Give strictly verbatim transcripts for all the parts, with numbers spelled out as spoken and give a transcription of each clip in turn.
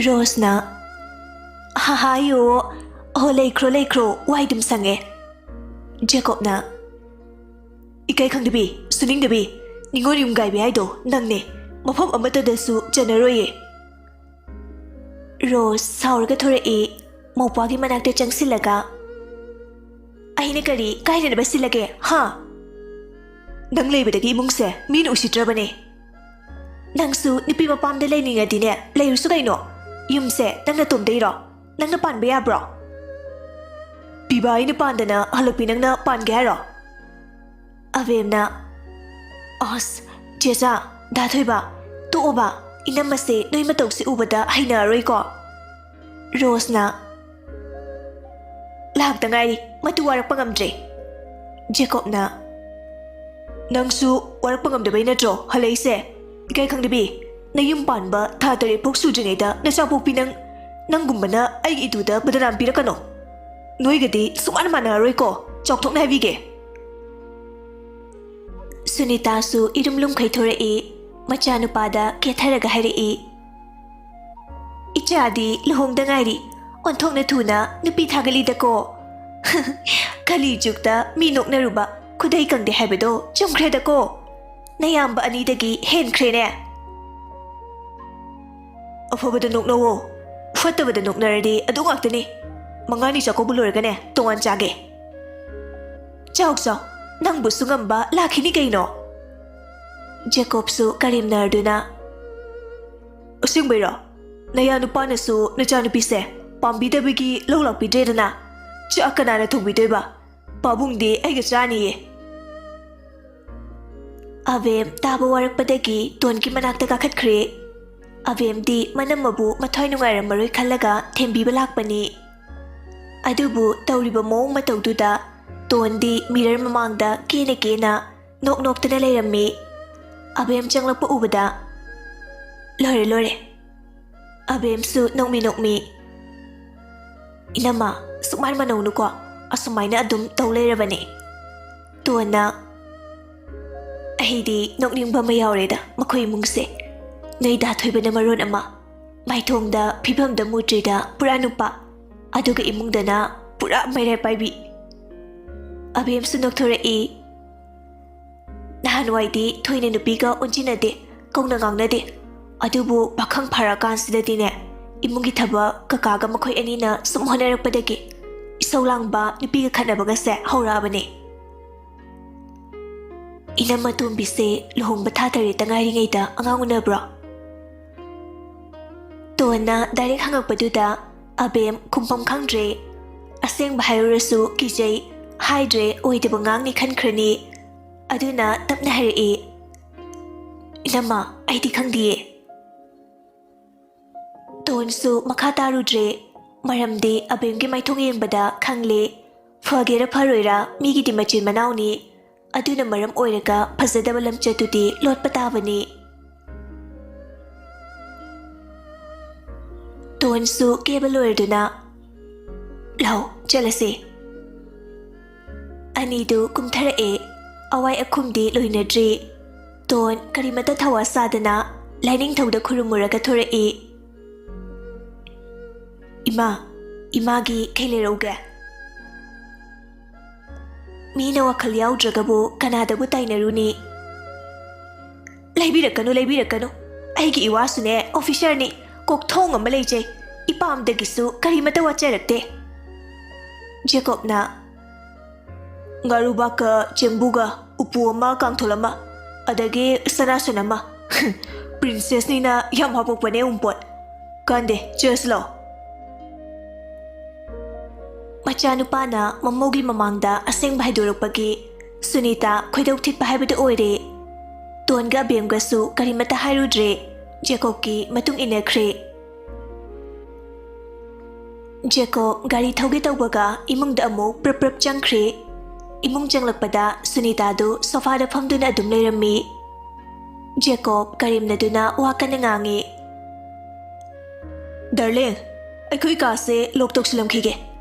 ꯔꯣꯁꯅ, "ꯍꯥ ꯍꯥꯏꯌꯣ, ꯑꯍꯣ, ꯂꯩꯈ꯭ꯔꯣ, ꯂꯩꯈ꯭ꯔꯣ, ꯋꯥꯏ ꯑꯗꯨꯝ ꯁꯪꯉꯦ꯫" ꯖꯦꯀꯣꯕꯅ, "ꯏꯀꯥꯏ ꯈꯪꯗꯕꯤ, ꯁꯨꯅꯤꯡꯗꯕꯤ, ꯅꯤꯉꯣꯜ ꯌꯨꯝ ꯀꯥꯏꯕꯤ ꯍꯥꯏꯗꯣ ꯅꯪꯅꯦ꯫ ꯃꯐꯝ ꯑꯃꯠꯇꯗꯁꯨ ꯆꯟꯅꯔꯣꯏꯌꯦ꯫" ꯔꯣꯁ ꯁꯥꯎꯔꯒ ꯊꯣꯔꯛꯏ, ꯃꯧꯄ꯭ꯋꯥꯒꯤ ꯃꯅꯥꯛꯇ ꯆꯪꯁꯤꯜꯂꯒ, "ꯑꯩꯅ ꯀꯔꯤ ꯀꯥꯏꯅꯅꯕ ꯁꯤꯜꯂꯒꯦ, ꯍꯥ? ꯅꯪ ꯂꯩꯕꯗꯒꯤ ꯏꯃꯨꯡꯁꯦ ꯃꯤꯅ ꯎꯁꯤꯠꯇ꯭ꯔꯕꯅꯦ꯫ ꯅꯪꯁꯨ ꯅꯨꯄꯤ ꯃꯄꯥꯝꯗ ꯂꯩꯅꯤꯡꯉꯗꯤꯅꯦ, ꯂꯩꯔꯨꯁꯨ ꯀꯩꯅꯣ꯫ ꯌꯨꯝꯁꯦ ꯅꯪ ꯅꯇꯣꯝꯗꯩꯔꯣ? ꯅꯪꯅ ꯄꯥꯟꯕ ꯌꯥꯕ꯭ꯔꯣ? ꯄꯤꯕꯥ ꯑꯩꯅ ꯄꯥꯟꯗꯅ ꯍꯜꯂꯛꯄꯤ ꯅꯪꯅ ꯄꯥꯟꯒꯦ ꯍꯥꯏꯔꯣ?" ꯑꯕꯦꯝꯅ, "ꯑꯁ, ꯆꯦꯆꯥ, ꯗꯥ ꯊꯣꯏꯕ, ꯇꯣꯛꯑꯣꯕ꯫ ꯏꯅꯝꯃꯁꯦ ꯅꯣꯏ ꯃꯇꯧꯁꯦ ꯎꯕꯗ ꯍꯩꯅꯔꯔꯣꯏꯀꯣ꯫" ꯔꯣꯁꯅ, "ꯂꯥꯛꯇ ꯉꯥꯏꯔꯤ, ꯃꯇꯨ ꯋꯥꯔꯛꯄ ꯉꯝꯗ꯭ꯔꯦ꯫" ꯖꯦꯀꯣꯕꯅ, "ꯅꯪꯁꯨ ꯋꯥꯔꯛꯄ ꯉꯝꯗꯕꯩ ꯅꯠꯇ꯭ꯔꯣ ꯍꯜꯂꯛꯏꯁꯦ? ꯏꯀꯥꯏ ꯈꯪꯗꯕꯤ, ꯅꯌꯨꯝ ꯄꯥꯟꯕ ꯊꯥ ꯇꯔꯦꯠ ꯐꯥꯎ ꯁꯨꯗ꯭ꯔꯤꯉꯩꯗ ꯅꯆꯥ ꯄꯣꯛꯄꯤ ꯅꯪ, ꯅꯪꯒꯨꯝꯕꯅ ꯑꯩꯒꯤ ꯏꯇꯨꯗ ꯕꯗꯅꯥꯝ ꯄꯤꯔꯛꯀꯅꯣ꯫ ꯅꯣꯏꯒꯗꯤ ꯁꯨꯡꯃꯥꯟ ꯃꯥꯟꯅꯔꯔꯣꯏꯀꯣ, ꯆꯥꯎꯊꯣꯛꯅ ꯍꯥꯏꯕꯤꯒꯦ꯫" ꯁꯨꯅꯤꯇꯥꯁꯨ ꯏꯔꯨꯝ ꯂꯨꯝꯈꯩ ꯊꯣꯔꯛꯏ, ꯃꯆꯥꯅꯨꯄꯥꯗ ꯀꯦꯊꯔꯒ ꯍꯥꯏꯔꯛꯏ, "ꯏꯆꯥꯗꯤ ꯂꯨꯍꯣꯡꯗ ꯉꯥꯏꯔꯤ, ꯑꯣꯟꯊꯣꯛꯅ ꯊꯨꯅ ꯅꯨꯄꯤ ꯊꯥꯒꯠꯂꯤꯗꯀꯣ꯫ ꯀꯂꯤ ꯖꯨꯒꯇ ꯃꯤ ꯅꯣꯛꯅꯔꯨꯕ ꯈꯨꯗꯩ ꯀꯪꯗꯦ ꯍꯥꯏꯕꯗꯣ ꯆꯨꯝꯈ꯭ꯔꯦꯗꯀꯣ꯫ ꯅꯌꯥꯝꯕ ꯑꯅꯤꯗꯒꯤ ꯍꯦꯟꯈ꯭ꯔꯦꯅꯦ꯫" "ꯑꯐꯕꯗ ꯅꯣꯛꯅꯧꯋꯣ, ꯐꯠꯇꯕꯗ ꯅꯣꯛꯅꯔꯗꯤ ꯑꯗꯨ ꯉꯥꯛꯇꯅꯤ꯫ ꯃꯉꯥꯅꯤ ꯆꯥꯛꯀꯧꯕ ꯂꯣꯏꯔꯒꯅꯦ ꯇꯣꯉꯥꯟ ꯆꯥꯒꯦ꯫ ꯆꯥꯎ ꯆꯥꯎ, ꯅꯪꯕꯨꯁꯨ ꯉꯝꯕ ꯂꯥꯛꯈꯤꯅꯤ ꯀꯩꯅꯣ꯫" ꯖꯦꯀꯣꯕꯁꯨ ꯀꯔꯦꯝꯅꯔꯗꯨꯅ, "ꯑꯁꯦꯡꯕꯩꯔꯣ? ꯅꯌꯥ ꯅꯨꯄꯥꯅꯁꯨ ꯅꯆꯥꯅꯨꯄꯤꯁꯦ ꯄꯥꯝꯕꯤꯗꯕꯒꯤ ꯂꯧ ꯂꯥꯛꯄꯤꯗ꯭ꯔꯦꯗꯅ? ꯆꯥꯛ ꯀꯅꯥꯅ ꯊꯣꯡꯕꯤꯗꯣꯏꯕ? ꯄꯥꯕꯨꯡꯗꯤ ꯑꯩꯒ ꯆꯥꯅꯤꯌꯦ꯫" ꯑꯕꯦꯝ ꯇꯥꯕ ꯋꯥꯔꯛꯄꯗꯒꯤ ꯇꯣꯟꯒꯤ ꯃꯅꯥꯛꯇ ꯀꯥꯈꯠꯈ꯭ꯔꯦ꯫ ꯑꯕꯦꯝꯗꯤ ꯃꯅꯝꯃꯕꯨ ꯃꯊ꯭ꯋꯥꯏ ꯅꯨꯡꯉꯥꯏꯔꯝꯃꯔꯣꯏ ꯈꯜꯂꯒ ꯊꯦꯝꯕꯤꯕ ꯂꯥꯛꯄꯅꯤ꯫ ꯑꯗꯨꯕꯨ ꯇꯧꯔꯤꯕ ꯃꯑꯣꯡ ꯃꯇꯧꯗꯨꯗ ꯇꯣꯟꯗꯤ ꯃꯤꯔꯔ ꯃꯃꯥꯡꯗ ꯀꯦꯅ ꯀꯦꯅ ꯅꯣꯛ ꯅꯣꯛꯇꯅ ꯂꯩꯔꯝꯃꯤ꯫ ꯑꯕꯦꯝ ꯆꯪꯂꯛꯄ ꯎꯕꯗ, "ꯂꯣꯏꯔꯦ, ꯂꯣꯏꯔꯦ꯫" ꯑꯕꯦꯝꯁꯨ ꯅꯣꯛꯃꯤ ꯅꯣꯛꯃꯤ, "ꯏꯅꯝꯃ, ꯁꯨꯛꯃꯥꯟ ꯃꯥꯟꯅꯧꯅꯨꯀꯣ, ꯑꯁꯨꯃꯥꯏꯅ ꯑꯗꯨꯝ ꯇꯧ ꯂꯩꯔꯕꯅꯦ꯫" ꯇꯣꯟꯅ, "ꯑꯩꯗꯤ ꯅꯣꯛꯅꯤꯡꯕ ꯑꯃ ꯌꯥꯎꯔꯦꯗ ꯃꯈꯣꯏ ꯏꯃꯨꯡꯁꯦ꯫ ꯅꯣꯏ ꯗꯥ ꯊꯣꯏꯕꯅ ꯃꯔꯣꯟ ꯑꯃ, ꯃꯥꯏꯊꯣꯡꯗ ꯐꯤꯕꯝꯗ ꯃꯨꯇ꯭ꯔꯤꯗ ꯄꯨꯔꯥ ꯅꯨꯄꯥ, ꯑꯗꯨꯒ ꯏꯃꯨꯡꯗꯅ ꯄꯨꯔꯥ ꯃꯩꯔꯥꯏ ꯄꯥꯏꯕꯤ꯫ ꯑꯕꯦꯝꯁꯨ ꯅꯣꯛꯊꯣꯔꯛꯏ꯫ ꯅꯍꯥꯟꯋꯥꯏꯗꯤ ꯊꯣꯏꯅ ꯅꯨꯄꯤꯒ ꯑꯣꯟꯁꯤꯟꯅꯗꯦ, ꯀꯧꯅ ꯉꯥꯡꯅꯗꯦ꯫ ꯑꯗꯨꯕꯨ ꯄꯥꯈꯪ ꯐꯥꯔꯀꯥꯟꯁꯤꯗꯗꯤꯅꯦ, ꯏꯃꯨꯡꯒꯤ ꯊꯕꯛ ꯀꯀꯥꯒ ꯃꯈꯣꯏ ꯑꯅꯤꯅ ꯁꯨꯝ ꯍꯣꯠꯅꯔꯛꯄꯗꯒꯤ ꯏꯁꯧ ꯂꯥꯡꯕ, ꯅꯨꯄꯤꯒ ꯈꯠꯅꯕꯒꯁꯦ ꯍꯧꯔꯛꯑꯕꯅꯦ꯫ ꯏꯅꯝꯃ ꯇꯣꯝꯕꯤꯁꯦ ꯂꯨꯍꯣꯡꯕ ꯊꯥ ꯇꯔꯦꯠꯇ ꯉꯥꯏꯔꯤꯉꯩꯗ ꯑꯉꯥꯡ ꯎꯅꯕ꯭ꯔꯣ? ꯇꯣꯟꯅ ꯗꯥꯏꯔꯦꯛ ꯍꯪꯉꯛꯄꯗꯨꯗ ꯑꯕꯦꯝ ꯈꯨꯝꯐꯝ ꯈꯪꯗ꯭ꯔꯦ꯫ ꯑꯁꯦꯡꯕ ꯍꯥꯏꯔꯨꯔꯁꯨ ꯀꯤꯖꯩ, ꯍꯥꯏꯗ꯭ꯔꯦ ꯑꯣꯏꯗꯕ ꯉꯥꯡꯅꯤ ꯈꯟꯈ꯭ꯔꯅꯤ꯫ ꯑꯗꯨꯅ ꯇꯞꯅ ꯍꯥꯏꯔꯛꯏ, "ꯏꯅꯝꯃ, ꯑꯩꯗꯤ ꯈꯪꯗꯤꯌꯦ꯫" ꯇꯣꯟꯁꯨ ꯃꯈꯥ ꯇꯥꯔꯨꯗ꯭ꯔꯦ, ꯃꯔꯝꯗꯤ ꯑꯕꯦꯝꯒꯤ ꯃꯥꯏꯊꯣꯡ ꯌꯦꯡꯕꯗ ꯈꯪꯂꯦ꯫ ꯐꯒꯦꯔꯥ ꯐꯔꯣꯏꯔꯥ, ꯃꯤꯒꯤꯗꯤ ꯃꯆꯤꯟ ꯃꯅꯥꯎꯅꯤ꯫ ꯑꯗꯨꯅ ꯃꯔꯝ ꯑꯣꯏꯔꯒ ꯐꯖꯗꯕ ꯂꯝꯆꯠꯇꯨꯗꯤ ꯂꯣꯠꯄ ꯇꯥꯕꯅꯤ꯫ ꯇꯣꯟꯁꯨ ꯀꯦꯕ ꯂꯣꯏꯔꯗꯨꯅ, "ꯂꯥꯎ, ꯆꯠꯂꯁꯦ꯫" ꯑꯅꯤꯗꯨ ꯀꯨꯝꯊꯔꯛꯑꯦ꯫ ꯑꯋꯥꯏ ꯑꯈꯨꯝꯗꯤ ꯂꯣꯏꯅꯗ꯭ꯔꯤ꯫ ꯇꯣꯟ ꯀꯔꯤꯃꯇ ꯊꯋꯥ ꯁꯥꯗꯅ ꯂꯥꯏꯅꯤꯡꯊꯧꯗ ꯈꯨꯔꯨꯝꯃꯨꯔꯒ ꯊꯣꯔꯛꯏ꯫ "ꯏꯃꯥ, ꯏꯃꯥꯒꯤ ꯀꯩ ꯂꯩꯔꯧꯒꯦ?" ꯃꯤꯅ ꯋꯥꯈꯜ ꯌꯥꯎꯗ꯭ꯔꯒꯕꯨ ꯀꯅꯥꯗꯕꯨ ꯇꯥꯏꯅꯔꯨꯅꯤ? "ꯂꯩꯕꯤꯔꯛꯀꯅꯨ, ꯂꯩꯕꯤꯔꯛꯀꯅꯨ꯫ ꯑꯩꯒꯤ ꯏꯋꯥꯁꯨꯅꯦ ꯑꯣꯐꯤꯁꯔꯅꯤ꯫ ꯀꯣꯛꯊꯣꯡ ꯑꯃ ꯂꯩꯖꯩ꯫ ꯏꯄꯥꯝꯗꯒꯤꯁꯨ ꯀꯔꯤꯃꯇ ꯋꯥꯠꯆꯔꯛꯇꯦ꯫" ꯖꯦꯀꯣꯕꯅ, "ꯉꯥꯔꯨꯕꯥꯛꯀ ꯆꯦꯡꯕꯨꯒ ꯎꯄꯨ ꯑꯃ, ꯀꯥꯡꯊꯣꯜ ꯑꯃ, ꯑꯗꯒꯤ ꯁꯅꯥꯁꯟ ꯑꯃ꯫ ꯄ꯭ꯔꯤꯟꯁꯦꯁꯅꯤꯅ ꯌꯥꯝ ꯍꯥꯄꯛꯄꯅꯦ ꯎꯝꯄꯣꯠ꯫ ꯀꯥꯟꯗꯦ, ꯆꯦꯁ ꯂꯥꯎ꯫" ꯃꯆꯥꯅꯨꯄꯥꯅ ꯃꯃꯧꯒꯤ ꯃꯃꯥꯡꯗ ꯑꯁꯦꯡꯕ ꯍꯥꯏꯗꯣꯔꯛꯄꯒꯤ ꯁꯨꯅꯤꯇꯥ ꯈꯣꯏꯗꯧ ꯊꯤꯠꯄ ꯍꯥꯏꯕꯗꯨ ꯑꯣꯏꯔꯦ꯫ ꯇꯣꯟꯒ ꯑꯕꯦꯝꯒꯁꯨ ꯀꯔꯤꯃꯠꯇ ꯍꯥꯏꯔꯨꯗ꯭ꯔꯦ꯫ ꯖꯦꯀꯣꯕꯀꯤ ꯃꯇꯨꯡ ꯏꯟꯅꯈ꯭ꯔꯦ꯫ ꯖꯦꯀꯣꯕ ꯒꯥꯔꯤ ꯊꯧꯒꯦ ꯇꯧꯕꯒ ꯏꯃꯨꯡꯗ ꯑꯃꯨꯛ ꯄ꯭ꯔꯞ ꯄ꯭ꯔꯞ ꯆꯪꯈ꯭ꯔꯦ꯫ ꯏꯃꯨꯡ ꯆꯪꯂꯛꯄꯗ ꯁꯨꯅꯤꯇꯥꯗꯨ ꯁꯣꯐꯥꯗ ꯐꯝꯗꯨꯅ ꯑꯗꯨꯝ ꯂꯩꯔꯝꯃꯤ꯫ ꯖꯦꯀꯣꯕ ꯀꯔꯦꯝꯅꯗꯨꯅ ꯋꯥ ꯀꯟꯅ ꯉꯥꯡꯉꯤ꯫ "ꯗꯥꯔꯂꯤꯡ, ꯑꯩꯈꯣꯏ ꯀꯥꯁꯦ ꯂꯣꯛ ꯇꯧꯁꯤꯜꯂꯝꯈꯤꯒꯦ꯫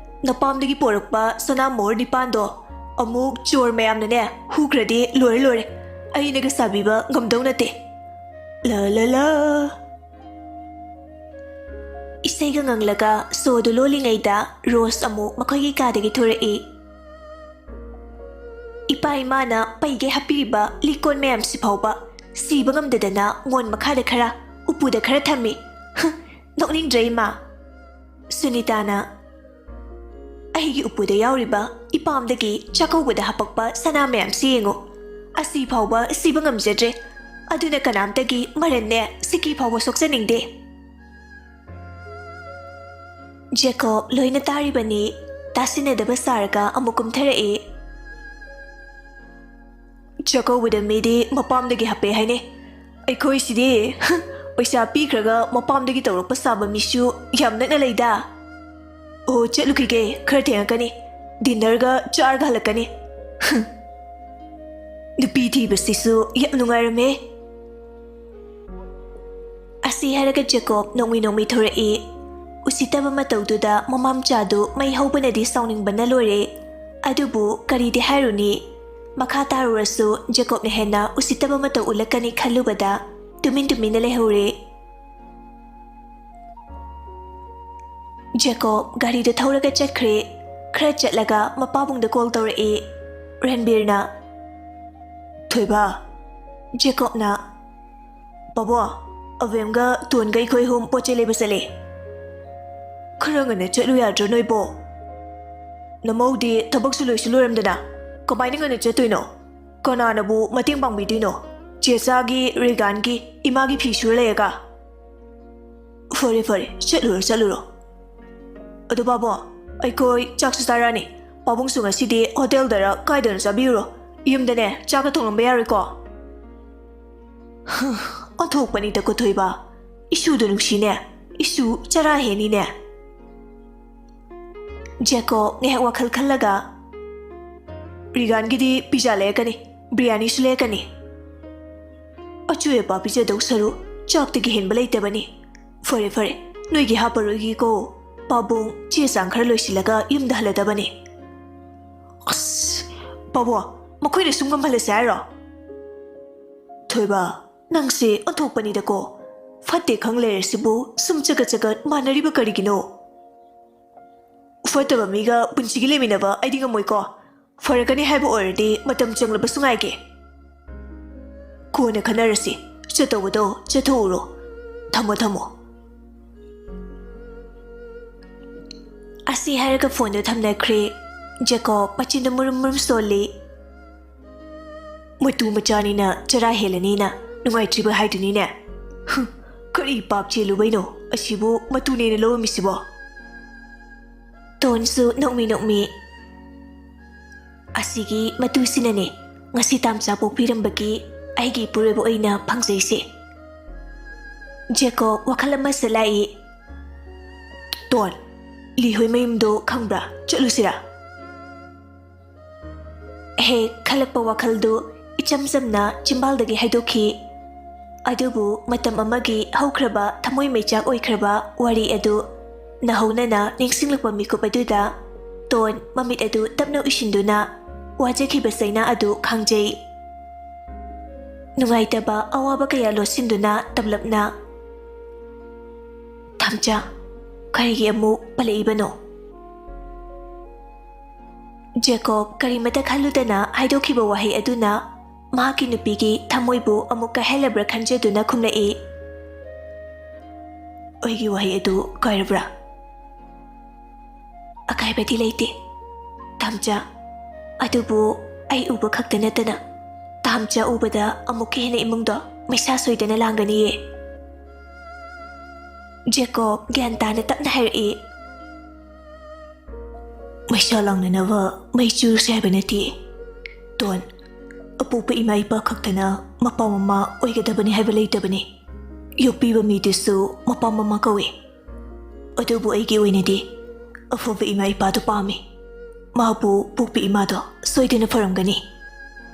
ꯅꯄꯥꯝꯗꯒꯤ ꯄꯣꯔꯛꯄ ꯁꯅꯥ ꯃꯣꯍꯣꯔ ꯅꯤꯄꯥꯟꯗꯣ ꯑꯃꯨꯛ ꯆꯣꯔ ꯃꯌꯥꯝꯅꯅꯦ ꯍꯨꯈ꯭ꯔꯗꯤ ꯂꯣꯏꯔꯦ ꯂꯣꯏꯔꯦ꯫ ꯑꯩꯅꯒ ꯁꯥꯕꯤꯕ ꯉꯝꯗꯧ ꯅꯠꯇꯦ꯫ ꯂꯥ ꯂꯥ ꯂꯥ꯫" ꯏꯁꯩꯒ ꯉꯪꯂꯒ ꯁꯣꯗꯨ ꯂꯣꯜꯂꯤꯉꯩꯗ ꯔꯣꯁ ꯑꯃꯨꯛ ꯃꯈꯣꯏꯒꯤ ꯀꯥꯗꯒꯤ ꯊꯣꯔꯛꯏ꯫ ꯏꯄꯥ ꯏꯃꯥꯅ ꯄꯩꯒꯦ ꯍꯥꯞꯄꯤꯔꯤꯕ ꯂꯤꯛꯀꯣꯟ ꯃꯌꯥꯝꯁꯤ ꯐꯥꯎꯕ ꯁꯤꯕ ꯉꯝꯗꯗꯅ ꯃꯣꯟ ꯃꯈꯥꯗ ꯈꯔ, ꯎꯄꯨꯗ ꯈꯔ ꯊꯝꯃꯤ꯫ ꯍꯨꯝ, ꯅꯣꯛꯅꯤꯡꯗ꯭ꯔꯥ ꯏꯃꯥ? ꯁꯨꯅꯤꯇꯥꯅ, "ꯑꯩꯒꯤ ꯎꯄꯨꯗ ꯌꯥꯎꯔꯤꯕ ꯏꯄꯥꯝꯗꯒꯤ ꯆꯥꯛꯀꯧꯕꯗ ꯍꯥꯄꯛꯄ ꯁꯅꯥ ꯃꯌꯥꯝꯁꯤ ꯌꯦꯡꯉꯨ꯫ ꯑꯁꯤ ꯐꯥꯎꯕ ꯁꯤꯕ ꯉꯝꯖꯗ꯭ꯔꯦ꯫ ꯑꯗꯨꯅ ꯀꯅꯥꯝꯇꯒꯤ ꯃꯔꯟꯅꯦ ꯁꯤꯀꯤ ꯐꯥꯎꯕ ꯁꯣꯛꯆꯅꯤꯡꯗꯦ꯫" ꯖꯦꯀꯣꯕ ꯂꯣꯏꯅ ꯇꯥꯔꯤꯕꯅꯤ꯫ ꯇꯥꯁꯤꯟꯅꯗꯕ ꯁꯥꯔꯒ ꯑꯃꯨꯛ ꯀꯨꯝꯊꯔꯛꯏ꯫ "ꯆꯥꯛꯀꯧꯕꯗ ꯃꯤꯗꯤ ꯃꯄꯥꯝꯗꯒꯤ ꯍꯥꯞꯄꯦ ꯍꯥꯏꯅꯦ꯫ ꯑꯩꯈꯣꯏꯁꯤꯗꯤ ꯄꯩꯁꯥ ꯄꯤꯈ꯭ꯔꯒ ꯃꯄꯥꯝꯗꯒꯤ ꯇꯧꯔꯛꯄ ꯁꯥꯕ ꯃꯤꯁꯨ ꯌꯥꯝ ꯅꯛꯅ ꯂꯩꯗ꯫ ꯑꯣ, ꯆꯠꯂꯨꯈꯤꯒꯦ, ꯈꯔ ꯊꯦꯡꯉꯛꯀꯅꯤ꯫ ꯗꯤꯟꯅꯔꯒ ꯆꯥꯔꯒ ꯍꯜꯂꯛꯀꯅꯤ꯫" ꯅꯨꯄꯤ ꯊꯤꯕꯁꯤꯁꯨ ꯌꯥꯝ ꯅꯨꯡꯉꯥꯏꯔꯝꯃꯦ꯫ ꯑꯁꯤ ꯍꯥꯏꯔꯒ ꯖꯦꯀꯣꯕ ꯅꯣꯡꯃꯩ ꯅꯣꯡꯃꯩ ꯊꯣꯔꯛꯏ꯫ ꯎꯁꯤꯠꯇꯕ ꯃꯇꯧꯗꯨꯗ ꯃꯃꯥ ꯃꯆꯥꯗꯨ ꯃꯩ ꯍꯧꯕꯅꯗꯤ ꯁꯥꯎꯅꯤꯡꯕꯅ ꯂꯣꯏꯔꯦ꯫ ꯑꯗꯨꯕꯨ ꯀꯔꯤꯗꯤ ꯍꯥꯏꯔꯨꯅꯤ? ꯃꯈꯥ ꯇꯥꯔꯨꯔꯁꯨ ꯖꯦꯀꯣꯕꯅ ꯍꯦꯟꯅ ꯎꯁꯤꯠꯇꯕ ꯃꯇꯧ ꯎꯠꯂꯛꯀꯅꯤ ꯈꯜꯂꯨꯕꯗ ꯇꯨꯃꯤꯟ ꯇꯨꯃꯤꯟꯅ ꯂꯩꯍꯧꯔꯦ꯫ ꯖꯦꯀꯣꯕ ꯒꯥꯔꯤꯗ ꯊꯧꯔꯒ ꯆꯠꯈ꯭ꯔꯦ꯫ ꯈꯔ ꯆꯠꯂꯒ ꯃꯄꯥꯕꯨꯡꯗ ꯀꯣꯜ ꯇꯧꯔꯛꯏ꯫ ꯔꯟꯕꯤꯔꯅ, "ꯊꯣꯏꯕ꯫" ꯖꯦꯀꯣꯕꯅ, "ꯄꯥꯕꯣ, ꯑꯕꯦꯝꯒ ꯇꯣꯟꯒ ꯑꯩꯈꯣꯏ ꯑꯍꯨꯝ ꯄꯣꯠ ꯆꯩ ꯂꯩꯕ ꯆꯠꯂꯦ꯫ ꯈꯔ ꯉꯟꯅ ꯆꯠꯂꯨ ꯌꯥꯗ꯭ꯔꯣ ꯅꯣꯏꯕꯣ? ꯅꯃꯧꯗꯤ ꯊꯕꯛꯁꯨ ꯂꯣꯏꯁꯨ ꯂꯣꯏꯔꯝꯗꯅ ꯀꯃꯥꯏꯅ ꯉꯟꯅ ꯆꯠꯇꯣꯏꯅꯣ? ꯀꯅꯥꯅꯕꯨ ꯃꯇꯦꯡ ꯄꯥꯡꯕꯤꯗꯣꯏꯅꯣ? ꯆꯦꯆꯥꯒꯤ, ꯔꯤꯒꯥꯟꯒꯤ, ꯏꯃꯥꯒꯤ ꯐꯤ ꯁꯨꯔ ꯂꯩꯔꯒ?" "ꯐꯔꯦ, ꯐꯔꯦ, ꯆꯠꯂꯨꯔꯣ, ꯆꯠꯂꯨꯔꯣ꯫ ꯑꯗꯣ ꯄꯥꯕꯣ, ꯑꯩꯈꯣꯏ ꯆꯥꯛꯁꯨ ꯆꯥꯔꯛꯑꯅꯤ꯫ ꯄꯥꯕꯨꯡꯁꯨ ꯉꯁꯤꯗꯤ ꯍꯣꯇꯦꯜꯗꯔ ꯀꯥꯏꯗꯅꯣ ꯆꯥꯕꯤꯔꯨꯔꯣ꯫ ꯌꯨꯝꯗꯅꯦ ꯆꯥꯛꯀ ꯊꯣꯡꯂꯝꯕ ꯌꯥꯔꯣꯏꯀꯣ꯫" ꯑꯣꯟꯊꯣꯛꯄꯅꯤꯗꯀꯣ ꯊꯣꯏꯕ꯫ ꯏꯁꯨꯗꯣ ꯅꯨꯡꯁꯤꯅꯦ꯫ ꯏꯁꯨ ꯆꯔꯥ ꯍꯦꯟꯅꯤꯅꯦ꯫ ꯖꯦꯀꯣꯕ ꯉꯥꯏꯍꯥꯛ ꯋꯥꯈꯜ ꯈꯜꯂꯒ, "ꯔꯤꯒꯥꯟꯒꯤꯗꯤ ꯄꯤꯖꯥ ꯂꯩꯔꯛꯀꯅꯤ, ꯕꯤꯔꯌꯥꯅꯤꯁꯨ ꯂꯩꯔꯛꯀꯅꯤ꯫ ꯑꯆꯣꯏ ꯑꯄꯥ ꯄꯤꯖꯗꯧ ꯁꯔꯨꯛ ꯆꯥꯛꯇꯒꯤ ꯍꯦꯟꯕ ꯂꯩꯇꯕꯅꯤ꯫ ꯐꯔꯦ, ꯐꯔꯦ, ꯅꯣꯏꯒꯤ ꯍꯥꯞꯄꯔꯣꯏꯒꯦꯀꯣ꯫ ꯄꯥꯕꯨꯡ ꯆꯦ ꯆꯥꯡ ꯈꯔ ꯂꯣꯏꯁꯤꯜꯂꯒ ꯌꯨꯝꯗ ꯍꯜꯂꯗꯕꯅꯤ꯫" "ꯑꯁ, ꯄꯥꯕꯨꯡ, ꯃꯈꯣꯏꯅ ꯁꯨꯝ ꯉꯝꯍꯜꯂꯁꯦ ꯍꯥꯏꯔꯣ?" "ꯊꯣꯏꯕ, ꯅꯪꯁꯦ ꯑꯣꯟꯊꯣꯛꯄꯅꯤꯗꯀꯣ꯫ ꯐꯠꯇꯦ ꯈꯪ ꯂꯩꯔꯁꯤꯕꯨ ꯁꯨꯝ ꯆꯒꯠ ꯆꯒꯠ ꯃꯥꯟꯅꯔꯤꯕ ꯀꯔꯤꯒꯤꯅꯣ? ꯐꯠꯇꯕ ꯃꯤꯒ ꯄꯨꯟꯁꯤꯒꯤ ꯂꯩꯃꯤꯟꯅꯕ ꯑꯩꯗꯤ ꯉꯝꯃꯣꯏꯀꯣ꯫ ꯐꯔꯒꯅꯤ ꯍꯥꯏꯕ ꯑꯣꯏꯔꯗꯤ ꯃꯇꯝ ꯆꯪꯂꯕꯁꯨ ꯉꯥꯏꯒꯦ꯫ ꯀꯣꯟꯅ ꯈꯟꯅꯔꯁꯤ꯫ ꯆꯠꯇꯧꯕꯗꯣ ꯆꯠꯊꯣꯛꯎꯔꯣ꯫ ꯊꯝꯃꯣ, ꯊꯝꯃꯣ꯫ ꯑꯁꯤ ꯍꯥꯏꯔꯒ ꯐꯣꯟꯗꯣ ꯊꯝꯅꯈ꯭ꯔꯦ꯫ ꯖꯦꯀꯣꯕ ꯃꯆꯤꯟꯗ ꯃꯨꯔꯨꯝ ꯃꯨꯔꯨꯝ ꯁꯣꯜꯂꯤ꯫ ꯃꯇꯨ ꯃꯆꯥꯅꯤꯅ ꯆꯔꯥ ꯍꯦꯜꯂꯅꯤꯅ ꯅꯨꯡꯉꯥꯏꯇ꯭ꯔꯤꯕ ꯍꯥꯏꯗꯨꯅꯤꯅꯦ꯫ ꯍꯨꯝ, ꯀꯔꯤ ꯄꯥꯞ ꯆꯦꯜꯂꯨꯕꯩꯅꯣ ꯑꯁꯤꯕꯨ ꯃꯇꯨꯅꯦꯅ ꯂꯧꯔꯝꯃꯤꯁꯤꯕꯣ? ꯇꯣꯟꯁꯨ ꯅꯣꯛꯃꯤ ꯅꯣꯛꯃꯤ, "ꯑꯁꯤꯒꯤ ꯃꯇꯨꯁꯤꯅꯅꯦ ꯉꯁꯤ ꯇꯥꯝꯆꯥ ꯄꯣꯛꯄꯤꯔꯝꯕꯒꯤ ꯑꯩꯒꯤ ꯏꯄꯨꯔꯣꯏꯕ ꯑꯣꯏꯅ ꯐꯪꯖꯩꯁꯦ꯫" ꯖꯦꯀꯣꯕ ꯋꯥꯈꯜ ꯑꯃꯁꯨ ꯂꯥꯛꯏ꯫ "ꯇꯣꯟ, ꯂꯤꯍꯣꯏ ꯃꯌꯨꯝꯗꯣ ꯈꯪꯕ꯭ꯔꯥ? ꯆꯠꯂꯨꯁꯤꯔꯥ?" ꯍꯦꯛ ꯈꯜꯂꯛꯄ ꯋꯥꯈꯜꯗꯨ ꯏꯆꯝ ꯆꯝꯅ ꯆꯤꯝꯕꯥꯜꯗꯒꯤ ꯍꯥꯏꯗꯣꯛꯈꯤ꯫ ꯑꯗꯨꯕꯨ ꯃꯇꯝ ꯑꯃꯒꯤ ꯍꯧꯈ꯭ꯔꯕ ꯊꯃꯣꯏ ꯃꯩꯆꯥꯛ ꯑꯣꯏꯈ꯭ꯔꯕ ꯋꯥꯔꯤ ꯑꯗꯨ ꯅꯧꯍꯧꯅꯅ ꯅꯤꯡꯁꯤꯡꯂꯛꯄ ꯃꯤꯀꯨꯞ ꯑꯗꯨꯗ ꯇꯣꯟ ꯃꯃꯤꯠ ꯑꯗꯨ ꯇꯞꯅ ꯎꯏꯁꯤꯟꯗꯨꯅ ꯋꯥꯖꯈꯤꯕ ꯆꯩꯅꯥ ꯑꯗꯨ ꯈꯪꯖꯩ꯫ ꯅꯨꯡꯉꯥꯏꯇꯕ ꯑꯋꯥꯕ ꯀꯌꯥ ꯂꯣꯠꯁꯤꯟꯗꯨꯅ ꯇꯞꯂꯞꯅ, "ꯇꯥꯝꯆꯥ, ꯀꯔꯤꯒꯤ ꯑꯃꯨꯛ ꯄꯜꯂꯛꯏꯕꯅꯣ?" ꯖꯦꯀꯣꯕ ꯀꯔꯤꯃꯇ ꯈꯜꯂꯨꯗꯅ ꯍꯥꯏꯗꯣꯛꯈꯤꯕ ꯋꯥꯍꯩ ꯑꯗꯨꯅ ꯃꯍꯥꯛꯀꯤ ꯅꯨꯄꯤꯒꯤ ꯊꯃꯣꯏꯕꯨ ꯑꯃꯨꯛ ꯀꯥꯏꯍꯜꯂꯕ꯭ꯔꯥ ꯈꯟꯖꯗꯨꯅ ꯈꯨꯝꯂꯛꯏ꯫ "ꯑꯩꯒꯤ ꯋꯥꯍꯩ ꯑꯗꯨ ꯀꯥꯏꯔꯕ꯭ꯔꯥ?" "ꯑꯀꯥꯏꯕꯗꯤ ꯂꯩꯇꯦ, ꯇꯥꯝꯆꯥ꯫ ꯑꯗꯨꯕꯨ ꯑꯩ ꯎꯕ ꯈꯛꯇ ꯅꯠꯇꯅ ꯇꯥꯝꯆꯥ ꯎꯕꯗ ꯑꯃꯨꯛꯀ ꯍꯦꯟꯅ ꯏꯃꯨꯡꯗꯣ ꯃꯩꯁꯥ ꯁꯣꯏꯗꯅ ꯂꯥꯡꯒꯅꯤꯌꯦ꯫" ꯖꯦꯀꯣꯕ ꯒ꯭ꯌꯥꯟ ꯇꯥꯅ ꯇꯞꯅ ꯍꯥꯏꯔꯛꯏ꯫ "ꯃꯩꯁꯥ ꯂꯥꯡꯅꯅꯕ ꯃꯩ ꯆꯨꯔꯨꯁꯦ ꯍꯥꯏꯕ ꯅꯠꯇꯦ, ꯇꯣꯟ꯫ ꯑꯄꯣꯛꯄ ꯏꯃꯥ ꯏꯄꯥ ꯈꯛꯇꯅ ꯃꯄꯥ ꯃꯃꯥ ꯑꯣꯏꯒꯗꯕꯅꯤ ꯍꯥꯏꯕ ꯂꯩꯇꯕꯅꯤ꯫ ꯌꯣꯛꯄꯤꯕ ꯃꯤꯗꯨꯁꯨ ꯃꯄꯥ ꯃꯃꯥ ꯀꯧꯏ꯫ ꯑꯗꯨꯕꯨ ꯑꯩꯒꯤ ꯑꯣꯏꯅꯗꯤ ꯑꯐꯕ ꯏꯃꯥ ꯏꯄꯥꯗꯨ ꯄꯥꯝꯃꯤ꯫ ꯃꯥꯕꯨ ꯄꯣꯛꯄꯤ ꯏꯃꯥꯗꯣ ꯁꯣꯏꯗꯅ ꯐꯔꯝꯒꯅꯤ꯫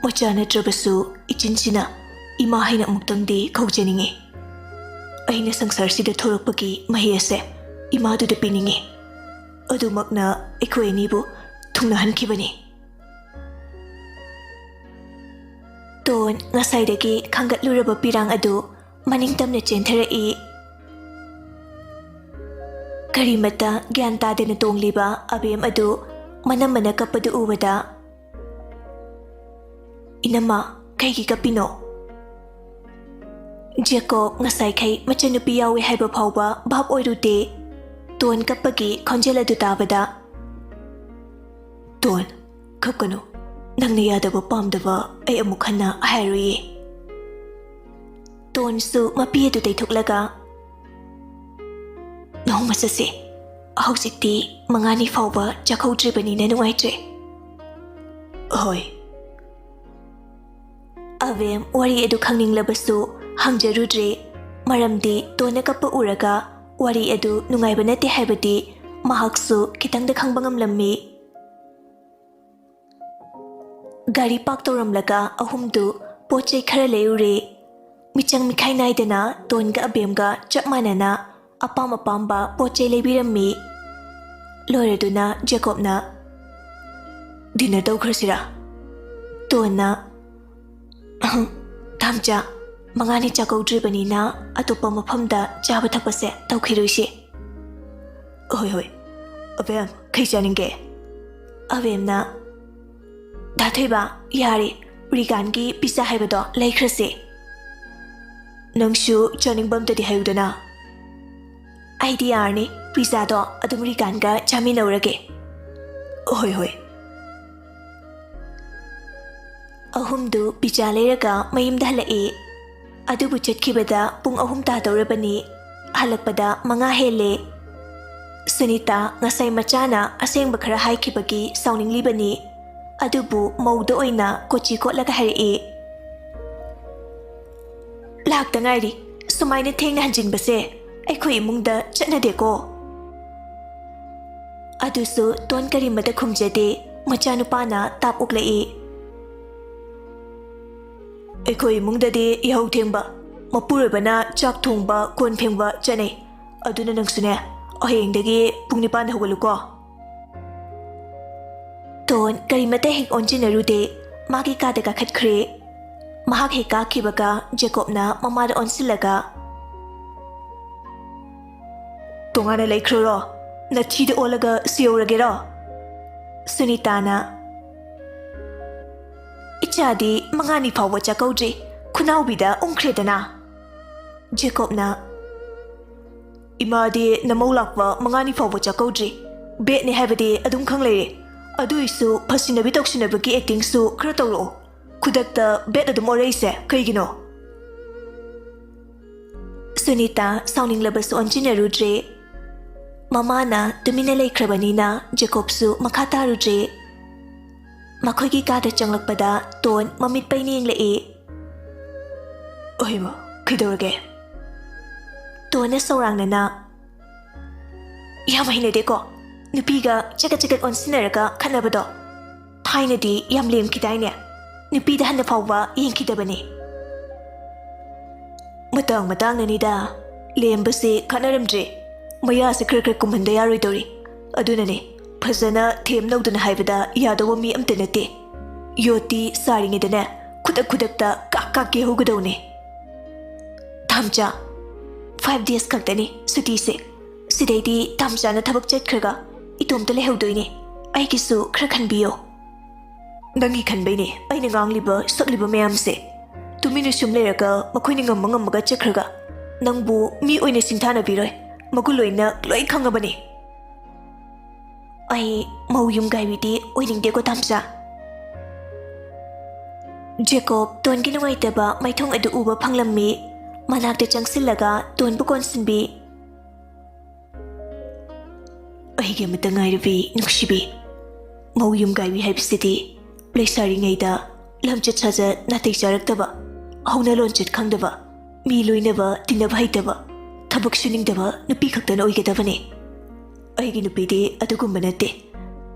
ꯃꯆꯥ ꯅꯠꯇ꯭ꯔꯕꯁꯨ ꯏꯆꯤꯟꯁꯤꯅ ꯏꯃꯥ ꯍꯥꯏꯅ ꯑꯃꯨꯛꯇꯪꯗꯤ ꯀꯧꯖꯅꯤꯡꯏ꯫ ꯑꯩꯅ ꯁꯪꯁꯥꯔꯁꯤꯗ ꯊꯣꯔꯛꯄꯒꯤ ꯃꯍꯩ ꯑꯁꯦ ꯏꯃꯥꯗꯨꯗ ꯄꯤꯅꯤꯡꯏ꯫ ꯑꯗꯨꯃꯛꯅ ꯑꯩꯈꯣꯏ ꯑꯅꯤꯕꯨ ꯊꯨꯡꯅꯍꯟꯈꯤꯕꯅꯤ꯫" ꯇꯣꯟ ꯉꯁꯥꯏꯗꯒꯤ ꯈꯥꯡꯒꯠꯂꯨꯔꯕ ꯄꯤꯔꯥꯡ ꯑꯗꯨ ꯃꯅꯤꯡ ꯇꯝꯅ ꯆꯦꯟꯊꯔꯛꯏ꯫ ꯀꯔꯤꯃꯠꯇ ꯒ꯭ꯌꯥꯟ ꯇꯥꯗꯅ ꯇꯣꯡꯂꯤꯕ ꯑꯕꯦꯝ ꯑꯗꯨ ꯃꯅꯝꯃꯅ ꯀꯞꯄꯗꯨ ꯎꯕꯗ, "ꯏꯅꯝꯃ, ꯀꯩꯒꯤ ꯀꯞꯄꯤꯅꯣ?" ꯖꯦꯀꯣꯕ ꯉꯁꯥꯏꯈꯩ ꯃꯆꯟꯅꯨꯄꯤ ꯌꯥꯎꯏ ꯍꯥꯏꯕ ꯐꯥꯎꯕ ꯚꯥꯞ ꯑꯣꯏꯔꯨꯗꯦ꯫ ꯇꯣꯟ ꯀꯞꯄꯒꯤ ꯈꯣꯟꯖꯦꯜ ꯑꯗꯨ ꯇꯥꯕꯗ, "ꯇꯣꯟ, ꯀꯞꯀꯅꯨ꯫ ꯅꯪꯅ ꯌꯥꯗꯕ ꯄꯥꯝꯗꯕ ꯑꯩ ꯑꯃꯨꯛ ꯍꯟꯅ ꯍꯥꯏꯔꯣꯏꯌꯦ꯫" ꯇꯣꯟꯁꯨ ꯃꯄꯤ ꯑꯗꯨ ꯇꯩꯊꯣꯛꯂꯒ, "ꯅꯣꯡꯃ ꯆꯠꯁꯦ꯫ ꯍꯧꯖꯤꯛꯇꯤ ꯃꯉꯥꯅꯤ ꯐꯥꯎꯕ ꯆꯥꯛꯍꯧꯗ꯭ꯔꯤꯕꯅꯤꯅ ꯅꯨꯡꯉꯥꯏꯇ꯭ꯔꯦ꯫" "ꯍꯣꯏ꯫" ꯑꯕꯦꯝ ꯋꯥꯔꯤ ꯑꯗꯨ ꯈꯪꯅꯤꯡꯂꯕꯁꯨ ꯍꯪꯖꯔꯨꯗ꯭ꯔꯦ, ꯃꯔꯝꯗꯤ ꯇꯣꯟꯅ ꯀꯞꯄ ꯎꯔꯒ ꯋꯥꯔꯤ ꯑꯗꯨ ꯅꯨꯡꯉꯥꯏꯕ ꯅꯠꯇꯦ ꯍꯥꯏꯕꯗꯤ ꯃꯍꯥꯛꯁꯨ ꯈꯤꯇꯪꯗ ꯈꯪꯕ ꯉꯝꯂꯝꯃꯤ꯫ ꯒꯥꯔꯤ ꯄꯥꯔꯛ ꯇꯧꯔꯝꯂꯒ ꯑꯍꯨꯝꯗꯨ ꯄꯣꯠ ꯆꯩ ꯈꯔ ꯂꯩꯔꯨꯔꯦ꯫ ꯃꯤꯆꯪ ꯃꯤꯈꯥꯏ ꯅꯥꯏꯗꯅ ꯇꯣꯟꯒ ꯑꯕꯦꯝꯒ ꯆꯞ ꯃꯥꯟꯅꯅ ꯑꯄꯥꯝ ꯑꯄꯥꯝꯕ ꯄꯣꯠ ꯆꯩ ꯂꯩꯕꯤꯔꯝꯃꯤ꯫ ꯂꯣꯏꯔꯗꯨꯅ ꯖꯦꯀꯣꯕꯅ, "ꯗꯤꯟꯅꯔ ꯇꯧꯈ꯭ꯔꯁꯤꯔꯥ?" ꯇꯣꯟꯅ, "ꯑꯍꯝ, ꯇꯥꯝꯆꯥ, ꯃꯉꯥꯅꯤ ꯆꯥꯛꯀꯧꯗ꯭ꯔꯤꯕꯅꯤꯅ ꯑꯇꯣꯞꯄ ꯃꯐꯝꯗ ꯆꯥꯕ ꯊꯛꯄꯁꯦ ꯇꯧꯈꯤꯔꯣꯏꯁꯤ꯫" "ꯍꯣꯏ, ꯍꯣꯏ꯫ ꯑꯕꯦꯝ, ꯀꯩ ꯆꯥꯅꯤꯡꯒꯦ?" ꯑꯕꯦꯝꯅ, "ꯗꯥ ꯊꯣꯏꯕ, ꯌꯥꯔꯦ, ꯔꯤꯒꯥꯟꯒꯤ ꯄꯤꯖꯥ ꯍꯥꯏꯕꯗꯣ ꯂꯩꯈ꯭ꯔꯁꯦ꯫" "ꯅꯪꯁꯨ ꯆꯥꯅꯤꯡꯕ ꯑꯝꯇꯗꯤ ꯍꯥꯏꯌꯨꯗꯅ꯫" "ꯑꯩꯗꯤ ꯌꯥꯔꯅꯤ, ꯄꯤꯖꯥꯗꯣ ꯑꯗꯨꯝ ꯔꯤꯒꯥꯟꯒ ꯆꯥꯃꯤꯟꯅꯧꯔꯒꯦ꯫" "ꯍꯣꯏ, ꯍꯣꯏ꯫" ꯑꯍꯨꯝꯗꯨ ꯄꯤꯖꯥ ꯂꯩꯔꯒ ꯃꯌꯨꯝꯗ ꯍꯜꯂꯛꯏ꯫ ꯑꯗꯨꯕꯨ ꯆꯠꯈꯤꯕꯗ ꯄꯨꯡ ꯑꯍꯨꯝ ꯇꯥꯗꯧꯔꯕꯅꯤ꯫ ꯍꯜꯂꯛꯄꯗ ꯃꯉꯥ ꯍꯦꯜꯂꯦ꯫ ꯁꯨꯅꯤꯇꯥ ꯉꯁꯥꯏ ꯃꯆꯥꯅ ꯑꯁꯦꯡꯕ ꯈꯔ ꯍꯥꯏꯈꯤꯕꯒꯤ ꯁꯥꯎꯅꯤꯡꯂꯤꯕꯅꯤ꯫ ꯑꯗꯨꯕꯨ ꯃꯧꯗ ꯑꯣꯏꯅ ꯀꯣꯆꯤ ꯀꯣꯠꯂꯒ ꯍꯥꯏꯔꯛꯏ, "ꯂꯥꯛꯇ ꯉꯥꯏꯔꯤ꯫ ꯁꯨꯃꯥꯏꯅ ꯊꯦꯡꯅ ꯍꯟꯖꯤꯟꯕꯁꯦ ꯑꯩꯈꯣꯏ ꯏꯃꯨꯡꯗ ꯆꯠꯅꯗꯦꯀꯣ꯫" ꯑꯗꯨꯁꯨ ꯇꯣꯟ ꯀꯔꯤꯃꯇ ꯈꯨꯝꯖꯗꯦ꯫ ꯃꯆꯥꯅꯨꯄꯥꯅ ꯇꯥꯞ ꯑꯣꯛꯂꯛꯏ, "ꯑꯩꯈꯣꯏ ꯏꯃꯨꯡꯗꯗꯤ ꯌꯥꯍꯧ ꯊꯦꯡꯕ, ꯃꯄꯨꯔꯣꯏꯕꯅ ꯆꯥꯛ ꯊꯣꯡꯕ, ꯀꯣꯟ ꯐꯦꯡꯕ ꯆꯠꯅꯩ꯫ ꯑꯗꯨꯅ ꯅꯪꯁꯨꯅꯦ, ꯍꯌꯦꯡꯗꯒꯤ ꯄꯨꯡ ꯅꯤꯄꯥꯟꯗ ꯍꯧꯒꯠꯂꯨꯀꯣ꯫" ꯇꯣꯟ ꯀꯔꯤꯃꯇ ꯍꯦꯛ ꯑꯣꯟꯁꯤꯟꯅꯔꯨꯗꯦ꯫ ꯃꯥꯒꯤ ꯀꯥꯗ ꯀꯥꯈꯠꯈ꯭ꯔꯦ꯫ ꯃꯍꯥꯛ ꯍꯦꯛ ꯀꯥꯈꯤꯕꯒ ꯖꯦꯀꯣꯕꯅ ꯃꯃꯥꯗ ꯑꯣꯟꯁꯤꯜꯂꯒ, "ꯇꯣꯉꯥꯟꯅ ꯂꯩꯈ꯭ꯔꯣꯔꯣ? ꯅꯊꯤꯗ ꯑꯣꯜꯂꯒ ꯁꯤꯍꯧꯔꯒꯦꯔꯣ?" ꯁꯨꯅꯤꯇꯥꯅ, "ꯏꯆꯥꯗꯤ ꯃꯉꯥꯅꯤ ꯐꯥꯎꯕ ꯆꯥꯛꯀꯧꯗ꯭ꯔꯤ, ꯈꯨꯅꯥꯎꯕꯤꯗ ꯎꯪꯈ꯭ꯔꯦꯗꯅ꯫" ꯖꯦꯀꯣꯕꯅ, "ꯏꯃꯥꯗꯤ ꯅꯃꯧ ꯂꯥꯛꯄ ꯃꯉꯥꯅꯤ ꯐꯥꯎꯕ ꯆꯥꯛꯀꯧꯗ꯭ꯔꯤ, ꯕꯦꯠꯅꯦ ꯍꯥꯏꯕꯗꯤ ꯑꯗꯨꯝ ꯈꯪ ꯂꯩꯔꯦ꯫ ꯑꯗꯨꯏꯁꯨ ꯐꯁꯤꯟꯅꯕꯤ ꯇꯧꯁꯤꯟꯅꯕꯒꯤ ꯑꯦꯛꯇꯤꯡꯁꯨ ꯈꯔ ꯇꯧꯔꯛꯑꯣ꯫ ꯈꯨꯗꯛꯇ ꯕꯦꯠ ꯑꯗꯨꯝ ꯑꯣꯔꯛꯏꯁꯦ ꯀꯩꯒꯤꯅꯣ?" ꯁꯨꯅꯤꯇꯥ ꯁꯥꯎꯅꯤꯡꯂꯕꯁꯨ ꯑꯣꯟꯁꯤꯟꯅꯔꯨꯗ꯭ꯔꯦ꯫ ꯃꯃꯥꯅ ꯇꯨꯃꯤꯟꯅ ꯂꯩꯈ꯭ꯔꯕꯅꯤꯅ ꯖꯦꯀꯣꯕꯁꯨ ꯃꯈꯥ ꯇꯥꯔꯨꯗ꯭ꯔꯦ꯫ ꯃꯈꯣꯏꯒꯤ ꯀꯥꯗ ꯆꯪꯂꯛꯄꯗ ꯇꯣꯟ ꯃꯃꯤꯠ ꯄꯩꯅ ꯌꯦꯡꯂꯛꯏ꯫ "ꯑꯣꯏꯃ, ꯀꯩꯗꯧꯔꯒꯦ?" ꯇꯣꯟꯅ ꯁꯧꯔꯥꯡꯅꯅ, "ꯌꯥꯝ ꯍꯩꯅꯗꯦꯀꯣ, ꯅꯨꯄꯤꯒ ꯆꯀꯠ ꯆꯀꯠ ꯑꯣꯟꯁꯤꯟꯅꯔꯒ ꯈꯠꯅꯕꯗꯣ꯫ ꯊꯥꯏꯅꯗꯤ ꯌꯥꯝ ꯂꯦꯝꯈꯤꯗꯥꯏꯅꯦ? ꯅꯨꯄꯤꯗ ꯍꯟꯅ ꯐꯥꯎꯕ ꯌꯦꯡꯈꯤꯗꯕꯅꯤ꯫" "ꯃꯇꯥꯡ ꯃꯇꯥꯡꯅꯅꯤꯗ, ꯂꯦꯝꯕꯁꯦ ꯀꯥꯟꯅꯔꯝꯗ꯭ꯔꯦ꯫ ꯃꯌꯥꯁꯦ ꯈꯔ ꯈꯔ ꯀꯨꯝꯍꯟꯗ ꯌꯥꯔꯣꯏꯗꯧꯔꯤ꯫ ꯑꯗꯨꯅꯅꯦ, ꯐꯖꯅ ꯊꯦꯝ ꯂꯧꯗꯅ ꯍꯥꯏꯕꯗ ꯌꯥꯗꯧꯕ ꯃꯤ ꯑꯝꯇ ꯅꯠꯇꯦ꯫ ꯌꯣꯠꯇꯤ ꯁꯥꯔꯤꯉꯩꯗꯅꯦ, ꯈꯨꯗꯛ ꯈꯨꯗꯛꯇ ꯀꯥꯛ ꯀꯥꯛ ꯀꯦꯍꯧꯒꯗꯧꯅꯦ꯫" "ꯊꯥꯝꯆꯥ, five days ꯈꯛꯇꯅꯤ ꯁꯨꯇꯤꯁꯦ꯫ ꯁꯤꯗꯩꯗꯤ ꯇꯥꯝꯆꯥꯅ ꯊꯕꯛ ꯆꯠꯈ꯭ꯔꯒ ꯏꯇꯣꯝꯇ ꯂꯩꯍꯧꯗꯣꯏꯅꯦ꯫ ꯑꯩꯒꯤꯁꯨ ꯈꯔ ꯈꯟꯕꯤꯌꯣ꯫" "ꯅꯪꯒꯤ ꯈꯟꯕꯩꯅꯦ ꯑꯩꯅ ꯉꯥꯡꯂꯤꯕ ꯁꯛꯂꯤꯕ ꯃꯌꯥꯝꯁꯦ꯫ ꯇꯨꯃꯤꯟꯅ ꯁꯨꯝ ꯂꯩꯔꯒ ꯃꯈꯣꯏꯅ ꯉꯝꯕ ꯉꯝꯕꯒ ꯆꯠꯈ꯭ꯔꯒ ꯅꯪꯕꯨ ꯃꯤ ꯑꯣꯏꯅ ꯁꯤꯡꯊꯥꯅꯕꯤꯔꯣꯏ꯫ ꯃꯒꯨꯟ ꯂꯣꯏꯅ ꯂꯣꯏ ꯈꯪꯉꯕꯅꯦ꯫" "ꯑꯩ ꯃꯧ ꯌꯨꯝꯒꯥꯏꯕꯤꯗꯤ ꯑꯣꯏꯅꯤꯡꯗꯦꯀꯣ ꯇꯥꯝꯆꯥ꯫" ꯖꯦꯀꯣꯕ ꯇꯣꯟꯒꯤ ꯅꯨꯡꯉꯥꯏꯇꯕ ꯃꯥꯏꯊꯣꯡ ꯑꯗꯨ ꯎꯕ ꯐꯪꯂꯝꯃꯤ꯫ ꯃꯅꯥꯛꯇ ꯆꯪꯁꯤꯜꯂꯒ ꯇꯣꯟꯕꯨ ꯀꯣꯟꯁꯤꯟꯕꯤ꯫ "ꯑꯩꯒꯤ ꯑꯃꯠꯇ ꯉꯥꯏꯔꯕꯤ ꯅꯨꯡꯁꯤꯕꯤ, ꯃꯧ ꯌꯨꯝꯒꯥꯏꯕꯤ ꯍꯥꯏꯕꯁꯤꯗꯤ ꯂꯩꯁꯥꯔꯤꯉꯩꯗ ꯂꯝꯆꯠ ꯁꯥꯖꯠ ꯅꯥꯇꯩ ꯆꯥꯔꯛꯇꯕ, ꯍꯧꯅ ꯂꯣꯟꯆꯠ ꯈꯪꯗꯕ, ꯃꯤ ꯂꯣꯏꯅꯕ ꯇꯤꯟꯅꯕ ꯍꯩꯇꯕ, ꯊꯕꯛ ꯁꯨꯅꯤꯡꯗꯕ ꯅꯨꯄꯤ ꯈꯛꯇꯅ ꯑꯣꯏꯒꯗꯕꯅꯤ꯫ ꯑꯩꯒꯤ ꯅꯨꯄꯤꯗꯤ ꯑꯗꯨꯒꯨꯝꯕ ꯅꯠꯇꯦ꯫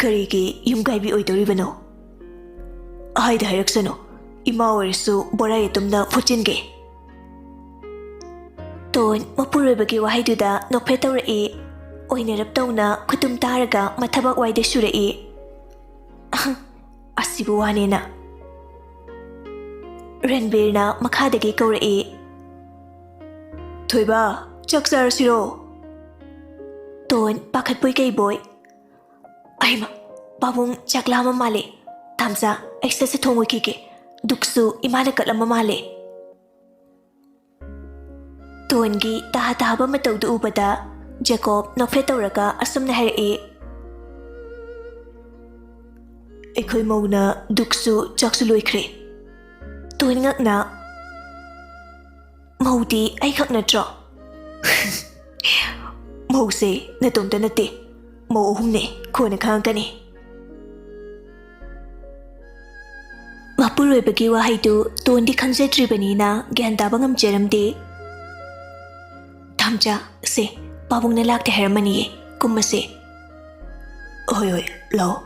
ꯀꯔꯤꯒꯤ ꯌꯨꯝꯒꯥꯏꯕꯤ ꯑꯣꯏꯗꯧꯔꯤꯕꯅꯣ? ꯍꯥꯏꯗ ꯍꯥꯏꯔꯛꯁꯅꯨ, ꯏꯃꯥ ꯑꯣꯏꯔꯁꯨ ꯕꯣꯔꯥ ꯌꯦꯇꯨꯝꯅ ꯐꯨꯠꯆꯤꯟꯒꯦ꯫" ꯇꯣꯟ ꯃꯄꯨꯔꯣꯏꯕꯒꯤ ꯋꯥꯍꯩꯗꯨꯗ ꯅꯣꯛꯐꯦꯠ ꯇꯧꯔꯛꯏ꯫ ꯑꯣꯏꯅꯔꯞ ꯇꯧꯅ ꯈꯨꯇꯨꯝ ꯇꯥꯔꯒ ꯃꯊꯕꯥꯛ ꯋꯥꯏꯗ ꯁꯨꯔꯛꯏ꯫ "ꯑꯁꯤꯕꯨ ꯋꯥꯅꯦꯅ?" ꯔꯟꯕꯤꯔꯅ ꯃꯈꯥꯗꯒꯤ ꯀꯧꯔꯛꯏ, "ꯊꯣꯏꯕ, ꯆꯥꯛ ꯆꯥꯔꯁꯤꯔꯣ?" ꯇꯣꯟ ꯄꯥꯈꯠꯄꯣꯏ ꯀꯩꯕꯣꯏ, "ꯑꯩꯃ, ꯄꯥꯕꯨꯡ ꯆꯥꯛ ꯂꯥꯝꯃ ꯃꯥꯜꯂꯦ꯫ ꯇꯥꯝꯆꯥ, ꯑꯩ ꯁꯠ ꯁꯠ ꯊꯣꯡ ꯂꯣꯏꯈꯤꯒꯦ꯫ ꯗꯨꯛꯁꯨ ꯏꯃꯥꯅ ꯀꯠꯂꯝꯕ ꯃꯥꯜꯂꯦ꯫" ꯇꯣꯟꯒꯤ ꯇꯍꯥ ꯇꯍꯥꯕ ꯃꯇꯧꯗꯨ ꯎꯕꯗ ꯖꯦꯀꯣꯕ ꯅꯣꯛꯐꯦꯠ ꯇꯧꯔꯒ ꯑꯁꯨꯝꯅ ꯍꯥꯏꯔꯛꯏ, "ꯑꯩꯈꯣꯏ ꯃꯧꯅ ꯗꯨꯛꯁꯨ ꯆꯥꯛꯁꯨ ꯂꯣꯏꯈ꯭ꯔꯦ꯫" ꯇꯣꯟ ꯉꯛꯅ, "ꯃꯧꯗꯤ ꯑꯩꯈꯛ ꯅꯠꯇ꯭ꯔꯣ?" "ꯃꯧꯁꯦ ꯅꯇꯣꯝꯇ ꯅꯠꯇꯦ, ꯃꯧ ꯑꯍꯨꯝꯅꯦ, ꯀꯣꯟꯅ ꯈꯪꯉꯛꯀꯅꯤ꯫" ꯃꯄꯨꯔꯣꯏꯕꯒꯤ ꯋꯥꯍꯩꯗꯨ ꯇꯣꯟꯗꯤ ꯈꯪꯖꯗ꯭ꯔꯤꯕꯅꯤꯅ ꯒ꯭ꯌꯥꯟ ꯇꯥꯕ ꯉꯝꯖꯔꯝꯗꯦ꯫ "ꯇꯥꯝꯆꯥ, ꯁꯦ, ꯄꯥꯕꯨꯡꯅ ꯂꯥꯛꯇꯦ ꯍꯥꯏꯔꯝꯃꯅꯤꯌꯦ, ꯀꯨꯝꯃꯁꯦ꯫" "ꯍꯣꯏ, ꯍꯣꯏ, ꯂꯥꯛꯑꯣ꯫"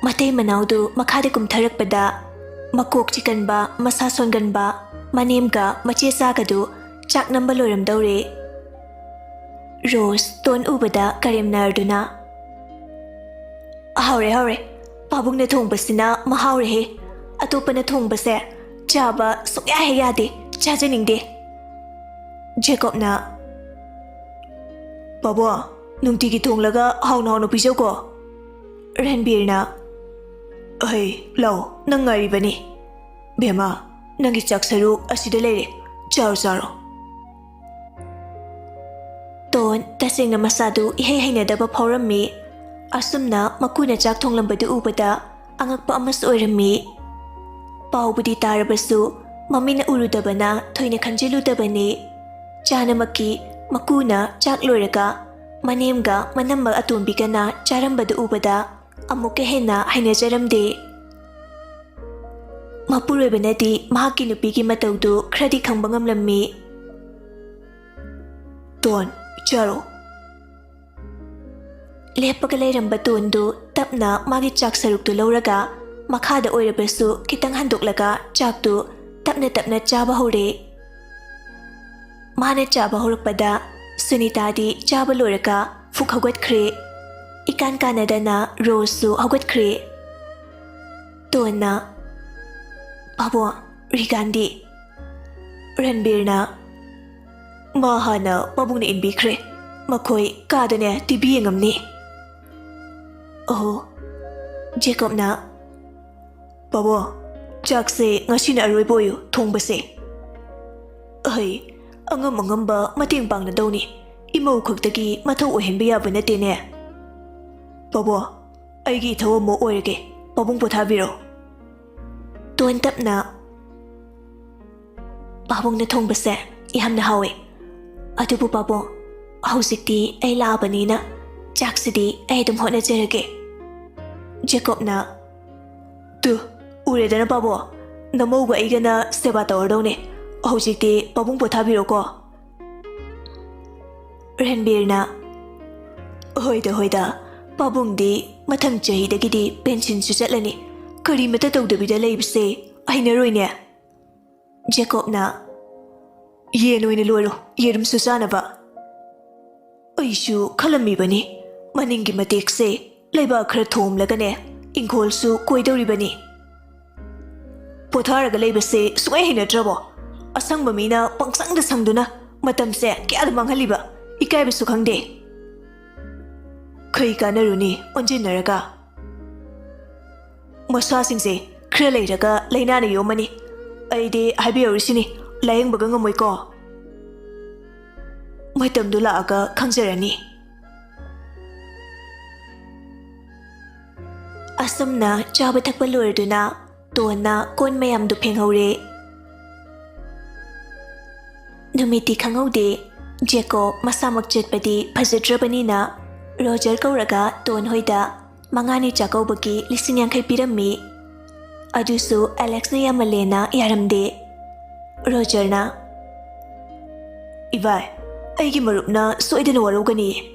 ꯃꯇꯩ ꯃꯅꯥꯎꯗꯨ ꯃꯈꯥꯗ ꯀꯨꯝꯊꯔꯛꯄꯗ ꯃꯀꯣꯛ ꯆꯤꯛꯀꯟꯕ, ꯃꯁꯥ ꯁꯣꯟꯒꯟꯕ ꯃꯅꯦꯝꯒ ꯃꯆꯦ ꯆꯥꯒꯗꯨ ꯆꯥꯛ ꯅꯝꯕ ꯂꯣꯏꯔꯝꯗꯧꯔꯦ꯫ ꯔꯣꯁ ꯇꯣꯟ ꯎꯕꯗ ꯀꯔꯦꯝꯅꯔꯗꯨꯅ, "ꯍꯥꯎꯔꯦ, ꯍꯥꯎꯔꯦ꯫ ꯄꯥꯕꯨꯡꯅ ꯊꯣꯡꯕꯁꯤꯅ ꯃꯍꯥꯎꯔꯦꯍꯦ꯫ ꯑꯇꯣꯞꯄꯅ ꯊꯣꯡꯕꯁꯦ ꯆꯥꯕ ꯁꯨꯛꯌꯥ ꯍꯦꯛ ꯌꯥꯗꯦ, ꯆꯥꯖꯅꯤꯡꯗꯦ꯫" ꯖꯦꯀꯣꯕꯅ, "ꯄꯥꯕꯨꯡ, ꯅꯨꯡꯇꯤꯒꯤ ꯊꯣꯡꯂꯒ ꯍꯥꯎꯅ ꯍꯥꯎꯅ ꯄꯤꯖꯧꯀꯣ꯫" ꯔꯟꯕꯤꯔꯅ, "ꯍꯩ, ꯂꯥꯎ, ꯅꯪ ꯉꯥꯏꯔꯤꯕꯅꯤ꯫ ꯕꯦꯝꯃ, ꯅꯪꯒꯤ ꯆꯥꯛ ꯁꯔꯨꯛ ꯑꯁꯤꯗ ꯂꯩꯔꯦ, ꯆꯥꯔꯣ, ꯆꯥꯔꯣ꯫" ꯇꯣꯟ ꯇꯁꯦꯡꯅ ꯃꯁꯥꯗꯨ ꯏꯍꯩ ꯍꯩꯅꯗꯕ ꯐꯥꯎꯔꯝꯃꯤ꯫ ꯑꯁꯨꯝꯅ ꯃꯀꯨꯅ ꯆꯥꯛ ꯊꯣꯡꯂꯝꯕꯗꯨ ꯎꯕꯗ ꯑꯉꯛꯄ ꯑꯃꯁꯨ ꯑꯣꯏꯔꯝꯃꯤ꯫ ꯄꯥꯎꯕꯨꯗꯤ ꯇꯥꯔꯕꯁꯨ ꯃꯃꯤꯠꯅ ꯎꯔꯨꯗꯕꯅ ꯊꯣꯏꯅ ꯈꯟꯖꯤꯜꯂꯨꯗꯕꯅꯤ꯫ ꯆꯥꯅꯃꯛꯀꯤ ꯃꯀꯨꯅ ꯆꯥꯛ ꯂꯣꯏꯔꯒ ꯃꯅꯦꯝꯒ ꯃꯅꯝꯃ ꯑꯇꯣꯝꯕꯤꯒꯅ ꯆꯥꯔꯝꯕꯗꯨ ꯎꯕꯗ ꯑꯃꯨꯛꯀ ꯍꯦꯟꯅ ꯍꯩꯅꯖꯔꯝꯗꯦ꯫ ꯃꯄꯨꯔꯣꯏꯕꯅꯗꯤ ꯃꯍꯥꯛꯀꯤ ꯅꯨꯄꯤꯒꯤ ꯃꯇꯧꯗꯨ ꯈꯔꯗꯤ ꯈꯪꯕ ꯉꯝꯂꯝꯃꯤ꯫ "ꯇꯣꯟ, ꯆꯥꯔꯣ꯫" ꯂꯦꯞꯄꯒ ꯂꯩꯔꯝꯕ ꯇꯣꯟꯗꯨ ꯇꯞꯅ ꯃꯥꯒꯤ ꯆꯥꯛ ꯁꯔꯨꯛꯇꯨ ꯂꯧꯔꯒ ꯃꯈꯥꯗ ꯑꯣꯏꯔꯕꯁꯨ ꯈꯤꯇꯪ ꯍꯟꯗꯣꯛꯂꯒ ꯆꯥꯛꯇꯨ ꯇꯞꯅ ꯇꯞꯅ ꯆꯥꯕ ꯍꯧꯔꯦ꯫ ꯃꯥꯅ ꯆꯥꯕ ꯍꯧꯔꯛꯄꯗ ꯁꯨꯅꯤꯇꯥꯗꯤ ꯆꯥꯕ ꯂꯣꯏꯔꯒ ꯐꯨꯛ ꯍꯧꯒꯠꯈ꯭ꯔꯦ꯫ ꯏꯀꯥꯟ ꯀꯥꯟꯅꯗꯅ ꯔꯣꯁꯁꯨ ꯍꯧꯒꯠꯈ꯭ꯔꯦ꯫ ꯇꯣꯟꯅ, ꯄꯥꯕꯨꯡ, ꯔꯤꯒꯥꯟꯗꯤ? ꯔꯟꯕꯤꯔꯅ, "ꯃꯥ ꯍꯥꯟꯅ ꯄꯥꯕꯨꯡꯅ ꯏꯟꯕꯤꯈ꯭ꯔꯦ꯫ ꯃꯈꯣꯏ ꯀꯥꯗꯅꯦ ꯇꯤ ꯚꯤ ꯌꯦꯡꯉꯝꯅꯤ꯫" ꯑꯣꯍꯣ꯫ ꯖꯦꯀꯣꯕꯅ, "ꯄꯥꯕꯨꯡ, ꯆꯥꯛꯁꯦ ꯉꯁꯤꯅ ꯑꯔꯣꯏꯕ ꯑꯣꯏꯌꯨ ꯊꯣꯡꯕꯁꯦ꯫ ꯑꯩ ꯑꯉꯝ ꯑꯉꯝꯕ ꯃꯇꯦꯡ ꯄꯥꯡꯅꯗꯧꯅꯤ꯫ ꯏꯃꯧ ꯈꯛꯇꯒꯤ ꯃꯊꯧ ꯑꯣꯏꯍꯟꯕ ꯌꯥꯕ ꯅꯠꯇꯦꯅꯦ꯫ ꯄꯥꯕꯨꯡ, ꯑꯩꯒꯤ ꯏꯊꯧ ꯑꯃ ꯑꯣꯏꯔꯒꯦ꯫ ꯄꯥꯕꯨꯡ ꯄꯣꯊꯥꯕꯤꯔꯣ꯫" ꯇꯣꯟ ꯇꯞꯅ, "ꯄꯥꯕꯨꯡꯅ ꯊꯣꯡꯕꯁꯦ ꯌꯥꯝꯅ ꯍꯥꯎꯋꯦ꯫ ꯑꯗꯨꯕꯨ ꯄꯥꯕꯨꯡ, ꯍꯧꯖꯤꯛꯇꯤ ꯑꯩ ꯂꯥꯛꯑꯕꯅꯤꯅ ꯆꯥꯛꯁꯤꯗꯤ ꯑꯩ ꯑꯗꯨꯝ ꯍꯣꯠꯅꯖꯔꯒꯦ꯫" ꯖꯦꯀꯣꯕꯅ, "ꯇꯨ, ꯎꯔꯦꯗꯅ ꯄꯥꯕꯨꯡ, ꯅꯃꯧꯒ ꯑꯩꯒꯅ ꯁꯦꯕꯥ ꯇꯧꯔꯗꯧꯅꯦ꯫ ꯍꯧꯖꯤꯛꯇꯤ ꯄꯥꯕꯨꯡ ꯄꯣꯊꯥꯕꯤꯔꯣꯀꯣ꯫" ꯔꯟꯕꯤꯔꯅ, "ꯍꯣꯏꯗ, ꯍꯣꯏꯗ, ꯄꯥꯕꯨꯡꯗꯤ ꯃꯊꯪ ꯆꯍꯤꯗꯒꯤꯗꯤ ꯄꯦꯟꯁꯤꯟꯁꯨ ꯆꯠꯂꯅꯤ꯫ ꯀꯔꯤꯃꯠꯇ ꯇꯧꯗꯕꯤꯗ ꯂꯩꯕꯁꯦ ꯍꯩꯅꯔꯣꯏꯅꯦ꯫" ꯖꯦꯀꯣꯕꯅ, "ꯌꯦꯟ ꯑꯣꯏꯅ ꯂꯣꯏꯔꯣ, ꯌꯦꯔꯨꯝꯁꯨ ꯆꯥꯅꯕ꯫" ꯑꯩꯁꯨ ꯈꯜꯂꯝꯃꯤꯕꯅꯤ, ꯃꯅꯤꯡꯒꯤ ꯃꯇꯦꯛꯁꯦ ꯂꯩꯕꯥꯛ ꯈꯔ ꯊꯣꯝꯂꯒꯅꯦ, ꯏꯪꯈꯣꯜꯁꯨ ꯀꯣꯏꯗꯧꯔꯤꯕꯅꯤ꯫ ꯄꯣꯊꯥꯔꯒ ꯂꯩꯕꯁꯦ ꯁꯨꯡꯍꯩ ꯍꯩꯅꯗ꯭ꯔꯕꯣ? ꯑꯁꯪꯕ ꯃꯤꯅ ꯄꯪꯁꯪꯗ ꯁꯪꯗꯨꯅ ꯃꯇꯝꯁꯦ ꯀꯌꯥꯗ ꯃꯥꯡꯍꯜꯂꯤꯕ? ꯏꯀꯥꯏꯕꯁꯨ ꯈꯪꯗꯦ꯫ ꯀꯩ ꯀꯥꯟꯅꯔꯨꯅꯤ ꯑꯣꯟꯁꯤꯟꯅꯔꯒ? ꯃꯁꯥꯁꯤꯡꯁꯦ ꯈꯔ ꯂꯩꯔꯒ ꯂꯥꯏꯅꯥꯅ ꯌꯣꯝꯃꯅꯤ꯫ ꯑꯩꯗꯤ ꯍꯥꯏꯕꯤꯍꯧꯔꯤꯁꯤꯅꯤ, ꯂꯥꯌꯦꯡꯕꯒ ꯉꯝꯃꯣꯏꯀꯣ꯫ ꯃꯇꯝꯗꯨ ꯂꯥꯛꯑꯒ ꯈꯪꯖꯔꯅꯤ꯫" ꯑꯁꯨꯝꯅ ꯆꯥꯕ ꯊꯛꯄ ꯂꯣꯏꯔꯗꯨꯅ ꯇꯣꯟꯅ ꯀꯣꯟ ꯃꯌꯥꯝꯗꯨ ꯐꯦꯡꯍꯧꯔꯦ꯫ ꯅꯨꯃꯤꯠꯇꯤ ꯈꯪꯍꯧꯗꯦ꯫ ꯖꯦꯀꯣ ꯃꯁꯥꯃꯛ ꯆꯠꯄꯗꯤ ꯐꯖꯗ꯭ꯔꯕꯅꯤꯅ ꯔꯣꯖꯔ ꯀꯧꯔꯒ ꯇꯣꯟ ꯍꯣꯏꯗ ꯃꯉꯥꯅꯤ ꯆꯥꯛꯀꯧꯕꯒꯤ ꯂꯤꯁꯤꯡ ꯌꯥꯡꯈꯩ ꯄꯤꯔꯝꯃꯤ꯫ ꯑꯗꯨꯁꯨ ꯑꯦꯂꯦꯛꯁꯅ ꯌꯥꯝꯃꯜꯂꯦꯅ ꯌꯥꯔꯝꯗꯦ꯫ ꯔꯣꯖꯔꯅ, "ꯏꯕꯥꯏ, ꯑꯩꯒꯤ ꯃꯔꯨꯞꯅ ꯁꯣꯏꯗꯅ ꯋꯥꯔꯧꯒꯅꯤ꯫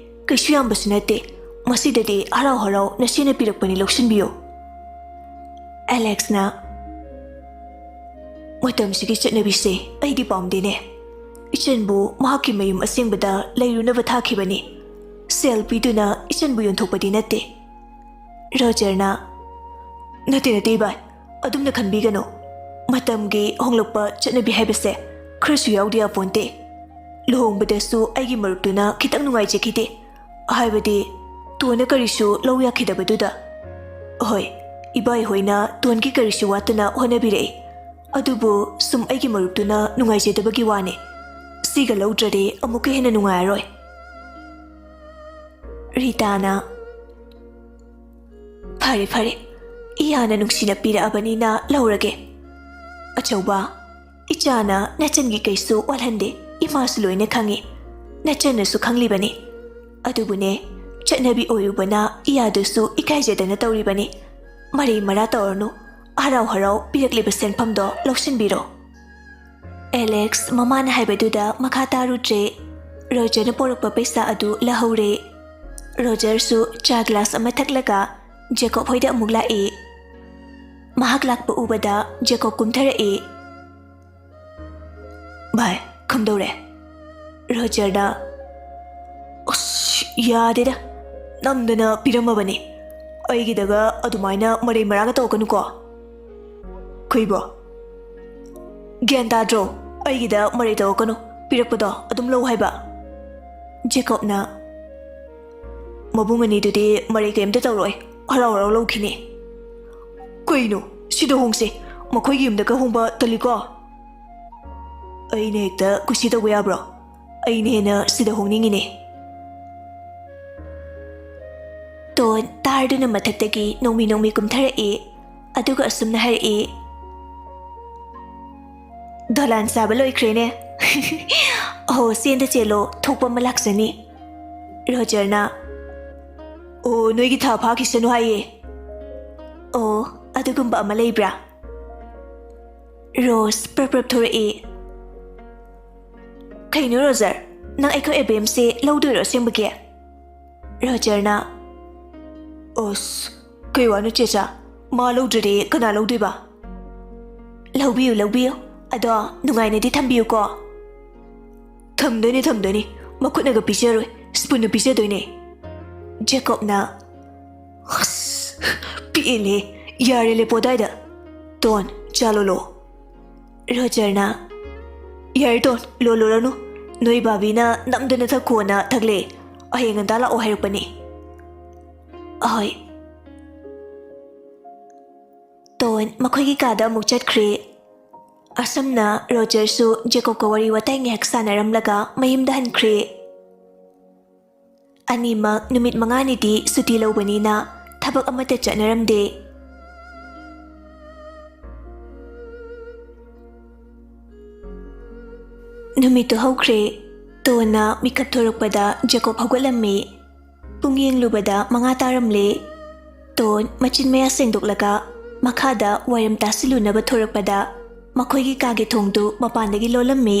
ꯀꯩꯁꯨ ꯌꯥꯝꯕꯁꯨ ꯅꯠꯇꯦ꯫ ꯃꯁꯤꯗꯗꯤ ꯍꯔꯥꯎ ꯍꯔꯥꯎ ꯅꯆꯦꯅ ꯄꯤꯔꯛꯄꯅꯤ, ꯂꯧꯁꯤꯟꯕꯤꯌꯨ꯫" ꯑꯦꯂꯦꯛꯁꯅ, "ꯃꯇꯝꯁꯤꯒꯤ ꯆꯠꯅꯕꯤꯁꯦ ꯑꯩꯗꯤ ꯄꯥꯝꯗꯦꯅꯦ꯫ ꯏꯆꯟꯕꯨ ꯃꯍꯥꯛꯀꯤ ꯃꯌꯨꯝ ꯑꯁꯦꯡꯕꯗ ꯂꯩꯔꯨꯅꯕ ꯊꯥꯈꯤꯕꯅꯤ꯫ ꯁꯦꯜ ꯄꯤꯗꯨꯅ ꯏꯆꯟꯕꯨ ꯌꯣꯟꯊꯣꯛꯄꯗꯤ ꯅꯠꯇꯦ꯫" ꯔꯣꯖꯔꯅ, "ꯅꯠꯇꯦ, ꯅꯠꯇꯦ, ꯏꯕꯥꯏ, ꯑꯗꯨꯝꯅ ꯈꯟꯕꯤꯒꯅꯨ꯫ ꯃꯇꯝꯒꯤ ꯍꯣꯡꯂꯛꯄ ꯆꯠꯅꯕꯤ ꯍꯥꯏꯕꯁꯦ ꯈꯔꯁꯨ ꯌꯥꯎꯗ ꯌꯥꯄꯣꯟꯇꯦ꯫ ꯂꯨꯍꯣꯡꯕꯗꯁꯨ ꯑꯩꯒꯤ ꯃꯔꯨꯞꯇꯨꯅ ꯈꯤꯇꯪ ꯅꯨꯡꯉꯥꯏꯖꯈꯤꯗꯦ꯫ ꯍꯥꯏꯕꯗꯤ ꯇꯣꯟꯅ ꯀꯔꯤꯁꯨ ꯂꯧ ꯌꯥꯈꯤꯗꯕꯗꯨꯗ꯫ ꯍꯣꯏ, ꯏꯕꯥꯏ ꯍꯣꯏꯅ ꯇꯣꯟꯒꯤ ꯀꯔꯤꯁꯨ ꯋꯥꯠꯇꯅ ꯍꯣꯠꯅꯕꯤꯔꯛꯏ꯫ ꯑꯗꯨꯕꯨ ꯁꯨꯝ ꯑꯩꯒꯤ ꯃꯔꯨꯞꯇꯨꯅ ꯅꯨꯡꯉꯥꯏꯖꯗꯕꯒꯤ ꯋꯥꯅꯤ꯫ ꯁꯤꯒ ꯂꯧꯗ꯭ꯔꯗꯤ ꯑꯃꯨꯛꯀ ꯍꯦꯟꯅ ꯅꯨꯡꯉꯥꯏꯔꯔꯣꯏ꯫ ꯔꯤꯇꯥꯅ, "ꯐꯔꯦ, ꯐꯔꯦ, ꯏꯌꯥꯅ ꯅꯨꯡꯁꯤꯅ ꯄꯤꯔꯛꯑꯕꯅꯤꯅ ꯂꯧꯔꯒꯦ꯫ ꯑꯆꯧꯕ, ꯏꯆꯥꯅ ꯅꯆꯟꯒꯤ ꯀꯩꯁꯨ ꯋꯥꯠꯍꯟꯗꯦ, ꯏꯃꯥꯁꯨ ꯂꯣꯏꯅ ꯈꯪꯉꯤ, ꯅꯆꯟꯅꯁꯨ ꯈꯪꯂꯤꯕꯅꯤ꯫ ꯑꯗꯨꯕꯨꯅꯦ, ꯆꯠꯅꯕꯤ ꯑꯣꯏꯔꯨꯕꯅ ꯏꯌꯥꯗꯨꯁꯨ ꯏꯀꯥꯏꯖꯗꯅ ꯇꯧꯔꯤꯕꯅꯤ꯫ ꯃꯔꯩ ꯃꯔꯥ ꯇꯧꯔꯅꯨ, ꯍꯔꯥꯎ ꯍꯔꯥꯎ ꯄꯤꯔꯛꯂꯤꯕ ꯁꯦꯟꯐꯝꯗꯣ ꯂꯧꯁꯤꯟꯕꯤꯔꯣ꯫" ꯑꯦꯂꯦꯛꯁ ꯃꯃꯥꯅ ꯍꯥꯏꯕꯗꯨꯗ ꯃꯈꯥ ꯇꯥꯔꯨꯗ꯭ꯔꯦ꯫ ꯔꯣꯖꯔꯅ ꯄꯣꯔꯛꯄ ꯄꯩꯁꯥ ꯑꯗꯨ ꯂꯧꯍꯧꯔꯦ꯫ ꯔꯣꯖꯔꯁꯨ ꯆꯥ ꯒ꯭ꯂꯥꯁ ꯑꯃ ꯊꯛꯂꯒ ꯖꯦꯀꯣꯕ ꯍꯣꯏꯗ ꯑꯃꯨꯛ ꯂꯥꯛꯏ꯫ ꯃꯍꯥꯛ ꯂꯥꯛꯄ ꯎꯕꯗ ꯖꯦꯀꯣꯕ ꯀꯨꯝꯊꯔꯛꯏ꯫ "ꯚꯥꯏ, ꯀꯝꯗꯧꯔꯦ?" ꯔꯣꯖꯔꯅ, "ꯑꯁ, ꯌꯥꯗꯦꯗ, ꯅꯝꯗꯅ ꯄꯤꯔꯝꯃꯕꯅꯤ꯫ ꯑꯩꯒꯤꯗꯒ ꯑꯗꯨꯃꯥꯏꯅ ꯃꯔꯩ ꯃꯔꯥꯒ ꯇꯧꯔꯛꯀꯅꯨꯀꯣ꯫" "ꯀꯩꯕꯣ? ꯒ꯭ꯌꯥꯟ ꯇꯥꯗ꯭ꯔꯣ? ꯑꯩꯒꯤꯗ ꯃꯔꯩ ꯇꯧꯔꯛꯀꯅꯨ, ꯄꯤꯔꯛꯄꯗꯣ ꯑꯗꯨꯝ ꯂꯧ ꯍꯥꯏꯕ꯫" ꯖꯦꯀꯣꯕꯅ, "ꯃꯕꯨꯡ ꯑꯅꯤꯗꯨꯗꯤ ꯃꯔꯩ ꯀꯔꯤꯝꯇ ꯇꯧꯔꯣꯏ, ꯍꯔꯥꯎ ꯍꯔꯥꯎ ꯂꯧꯈꯤꯅꯤ꯫" "ꯀꯩꯅꯣ, ꯁꯤꯗ ꯍꯣꯡꯁꯦ, ꯃꯈꯣꯏꯒꯤ ꯌꯨꯝꯗꯒ ꯍꯣꯡꯕ ꯇꯜꯂꯤꯀꯣ꯫" "ꯑꯩꯅ ꯍꯦꯛꯇ ꯀꯨꯁꯤ ꯇꯧꯕ ꯌꯥꯕ꯭ꯔꯣ? ꯑꯩꯅ ꯍꯦꯟꯅ ꯁꯤꯗ ꯍꯣꯡꯅꯤꯡꯉꯤꯅꯦ꯫" ꯇꯣꯟ ꯇꯥꯔꯗꯨꯅ ꯃꯊꯛꯇꯒꯤ ꯅꯣꯡꯃꯤ ꯅꯣꯡꯃꯤ ꯀꯨꯝꯊꯔꯛꯏ, ꯑꯗꯨꯒ ꯑꯁꯨꯝꯅ ꯍꯥꯏꯔꯛꯏ, "ꯗꯣꯂꯥꯟ ꯁꯥꯕ ꯂꯣꯏꯈ꯭ꯔꯦꯅꯦ꯫" "ꯑꯍꯣ, ꯆꯦꯟꯗ ꯆꯦꯜꯂꯣ, ꯊꯣꯛꯄ ꯑꯃ ꯂꯥꯛꯆꯅꯤ꯫" ꯔꯣꯖꯔꯅ, "ꯑꯣ, ꯅꯣꯏꯒꯤ ꯊꯥ ꯐꯥꯈꯤꯁꯅꯨ ꯍꯥꯏꯌꯦ꯫" "ꯑꯣ, ꯑꯗꯨꯒꯨꯝꯕ ꯑꯃ ꯂꯩꯕ꯭ꯔꯥ?" ꯔꯣꯖ ꯄ꯭ꯔꯞ ꯄ꯭ꯔꯞ ꯊꯣꯔꯛꯏ꯫ "ꯀꯩꯅꯣ ꯔꯣꯖꯔ, ꯅꯪ ꯑꯩꯈꯣꯏ ꯑꯦꯕꯦꯝꯁꯦ ꯂꯧꯗꯣꯏꯔꯣ ꯑꯁꯦꯡꯕꯒꯤ?" ꯔꯣꯖꯔꯅ, "ꯑꯁ, ꯀꯩ ꯋꯥꯅꯣ ꯆꯦꯆꯥ? ꯃꯥ ꯂꯧꯗ꯭ꯔꯗꯤ ꯀꯅꯥ ꯂꯧꯗꯣꯏꯕ?" "ꯂꯧꯕꯤꯌꯨ, ꯂꯧꯕꯤꯌꯨ꯫ ꯑꯗꯣ ꯅꯨꯡꯉꯥꯏꯅꯗꯤ ꯊꯝꯕꯤꯌꯨꯀꯣ꯫" "ꯊꯝꯗꯣꯏꯅꯤ, ꯊꯝꯗꯣꯏꯅꯤ꯫ ꯃꯈꯨꯠꯅꯒ ꯄꯤꯖꯔꯣꯏ, ꯁ꯭ꯄꯨꯟꯅ ꯄꯤꯖꯗꯣꯏꯅꯦ꯫" ꯖꯦꯀꯣꯕꯅ, "ꯑꯁ, ꯄꯤꯛꯏꯅꯦ꯫ ꯌꯥꯔꯦ, ꯂꯦꯞꯄꯣ ꯑꯗꯥꯏꯗ꯫ ꯇꯣꯟ, ꯆꯥ ꯂꯣꯜꯂꯣ꯫" ꯔꯣꯖꯔꯅ, "ꯌꯥꯔꯦ ꯇꯣꯟ, ꯂꯣꯜꯂꯨꯔꯅꯨ꯫ ꯅꯣꯏ ꯕꯥꯕꯤꯅ ꯅꯝꯗꯅ ꯊꯛꯈꯣꯅ ꯊꯛꯂꯦ꯫ ꯍꯌꯦꯡ ꯉꯟꯇꯥ ꯂꯥꯛꯑꯣ ꯍꯥꯏꯔꯛꯄꯅꯤ꯫" "ꯑꯍꯣꯏ꯫" ꯇꯣꯟ ꯃꯈꯣꯏꯒꯤ ꯀꯥꯗ ꯑꯃꯨꯛ ꯆꯠꯈ꯭ꯔꯦ꯫ ꯑꯁꯨꯝꯅ ꯔꯣꯖꯔꯁꯨ ꯖꯦꯀꯣꯕꯀ ꯋꯥꯔꯤ ꯋꯥꯇꯥꯏ ꯉꯥꯏꯍꯥꯛ ꯁꯥꯟꯅꯔꯝꯂꯒ ꯃꯌꯨꯝꯗ ꯍꯟꯈ꯭ꯔꯦ꯫ ꯑꯅꯤꯃꯛ ꯅꯨꯃꯤꯠ ꯃꯉꯥꯅꯤꯗꯤ ꯁꯨꯇꯤ ꯂꯧꯕꯅꯤꯅ ꯊꯕꯛ ꯑꯃꯠꯇ ꯆꯠꯅꯔꯝꯗꯦ꯫ ꯅꯨꯃꯤꯠꯇꯨ ꯍꯧꯈ꯭ꯔꯦ꯫ ꯇꯣꯟꯅ ꯃꯤꯀꯞ ꯊꯣꯔꯛꯄꯗ ꯖꯦꯀꯣꯕ ꯍꯧꯒꯠꯂꯝꯃꯤ꯫ ꯄꯨꯡ ꯌꯦꯡꯂꯨꯕꯗ ꯃꯉꯥ ꯇꯥꯔꯝꯂꯦ꯫ ꯇꯣꯟ ꯃꯆꯤꯟ ꯃꯌꯥ ꯁꯦꯡꯗꯣꯛꯂꯒ ꯃꯈꯥꯗ ꯋꯥꯏꯔꯝ ꯇꯥꯁꯤꯜꯂꯨꯅꯕ ꯊꯣꯔꯛꯄꯗ ꯃꯈꯣꯏꯒꯤ ꯀꯥꯒꯤ ꯊꯣꯡꯗꯨ ꯃꯄꯥꯟꯗꯒꯤ ꯂꯣꯜꯂꯝꯃꯤ꯫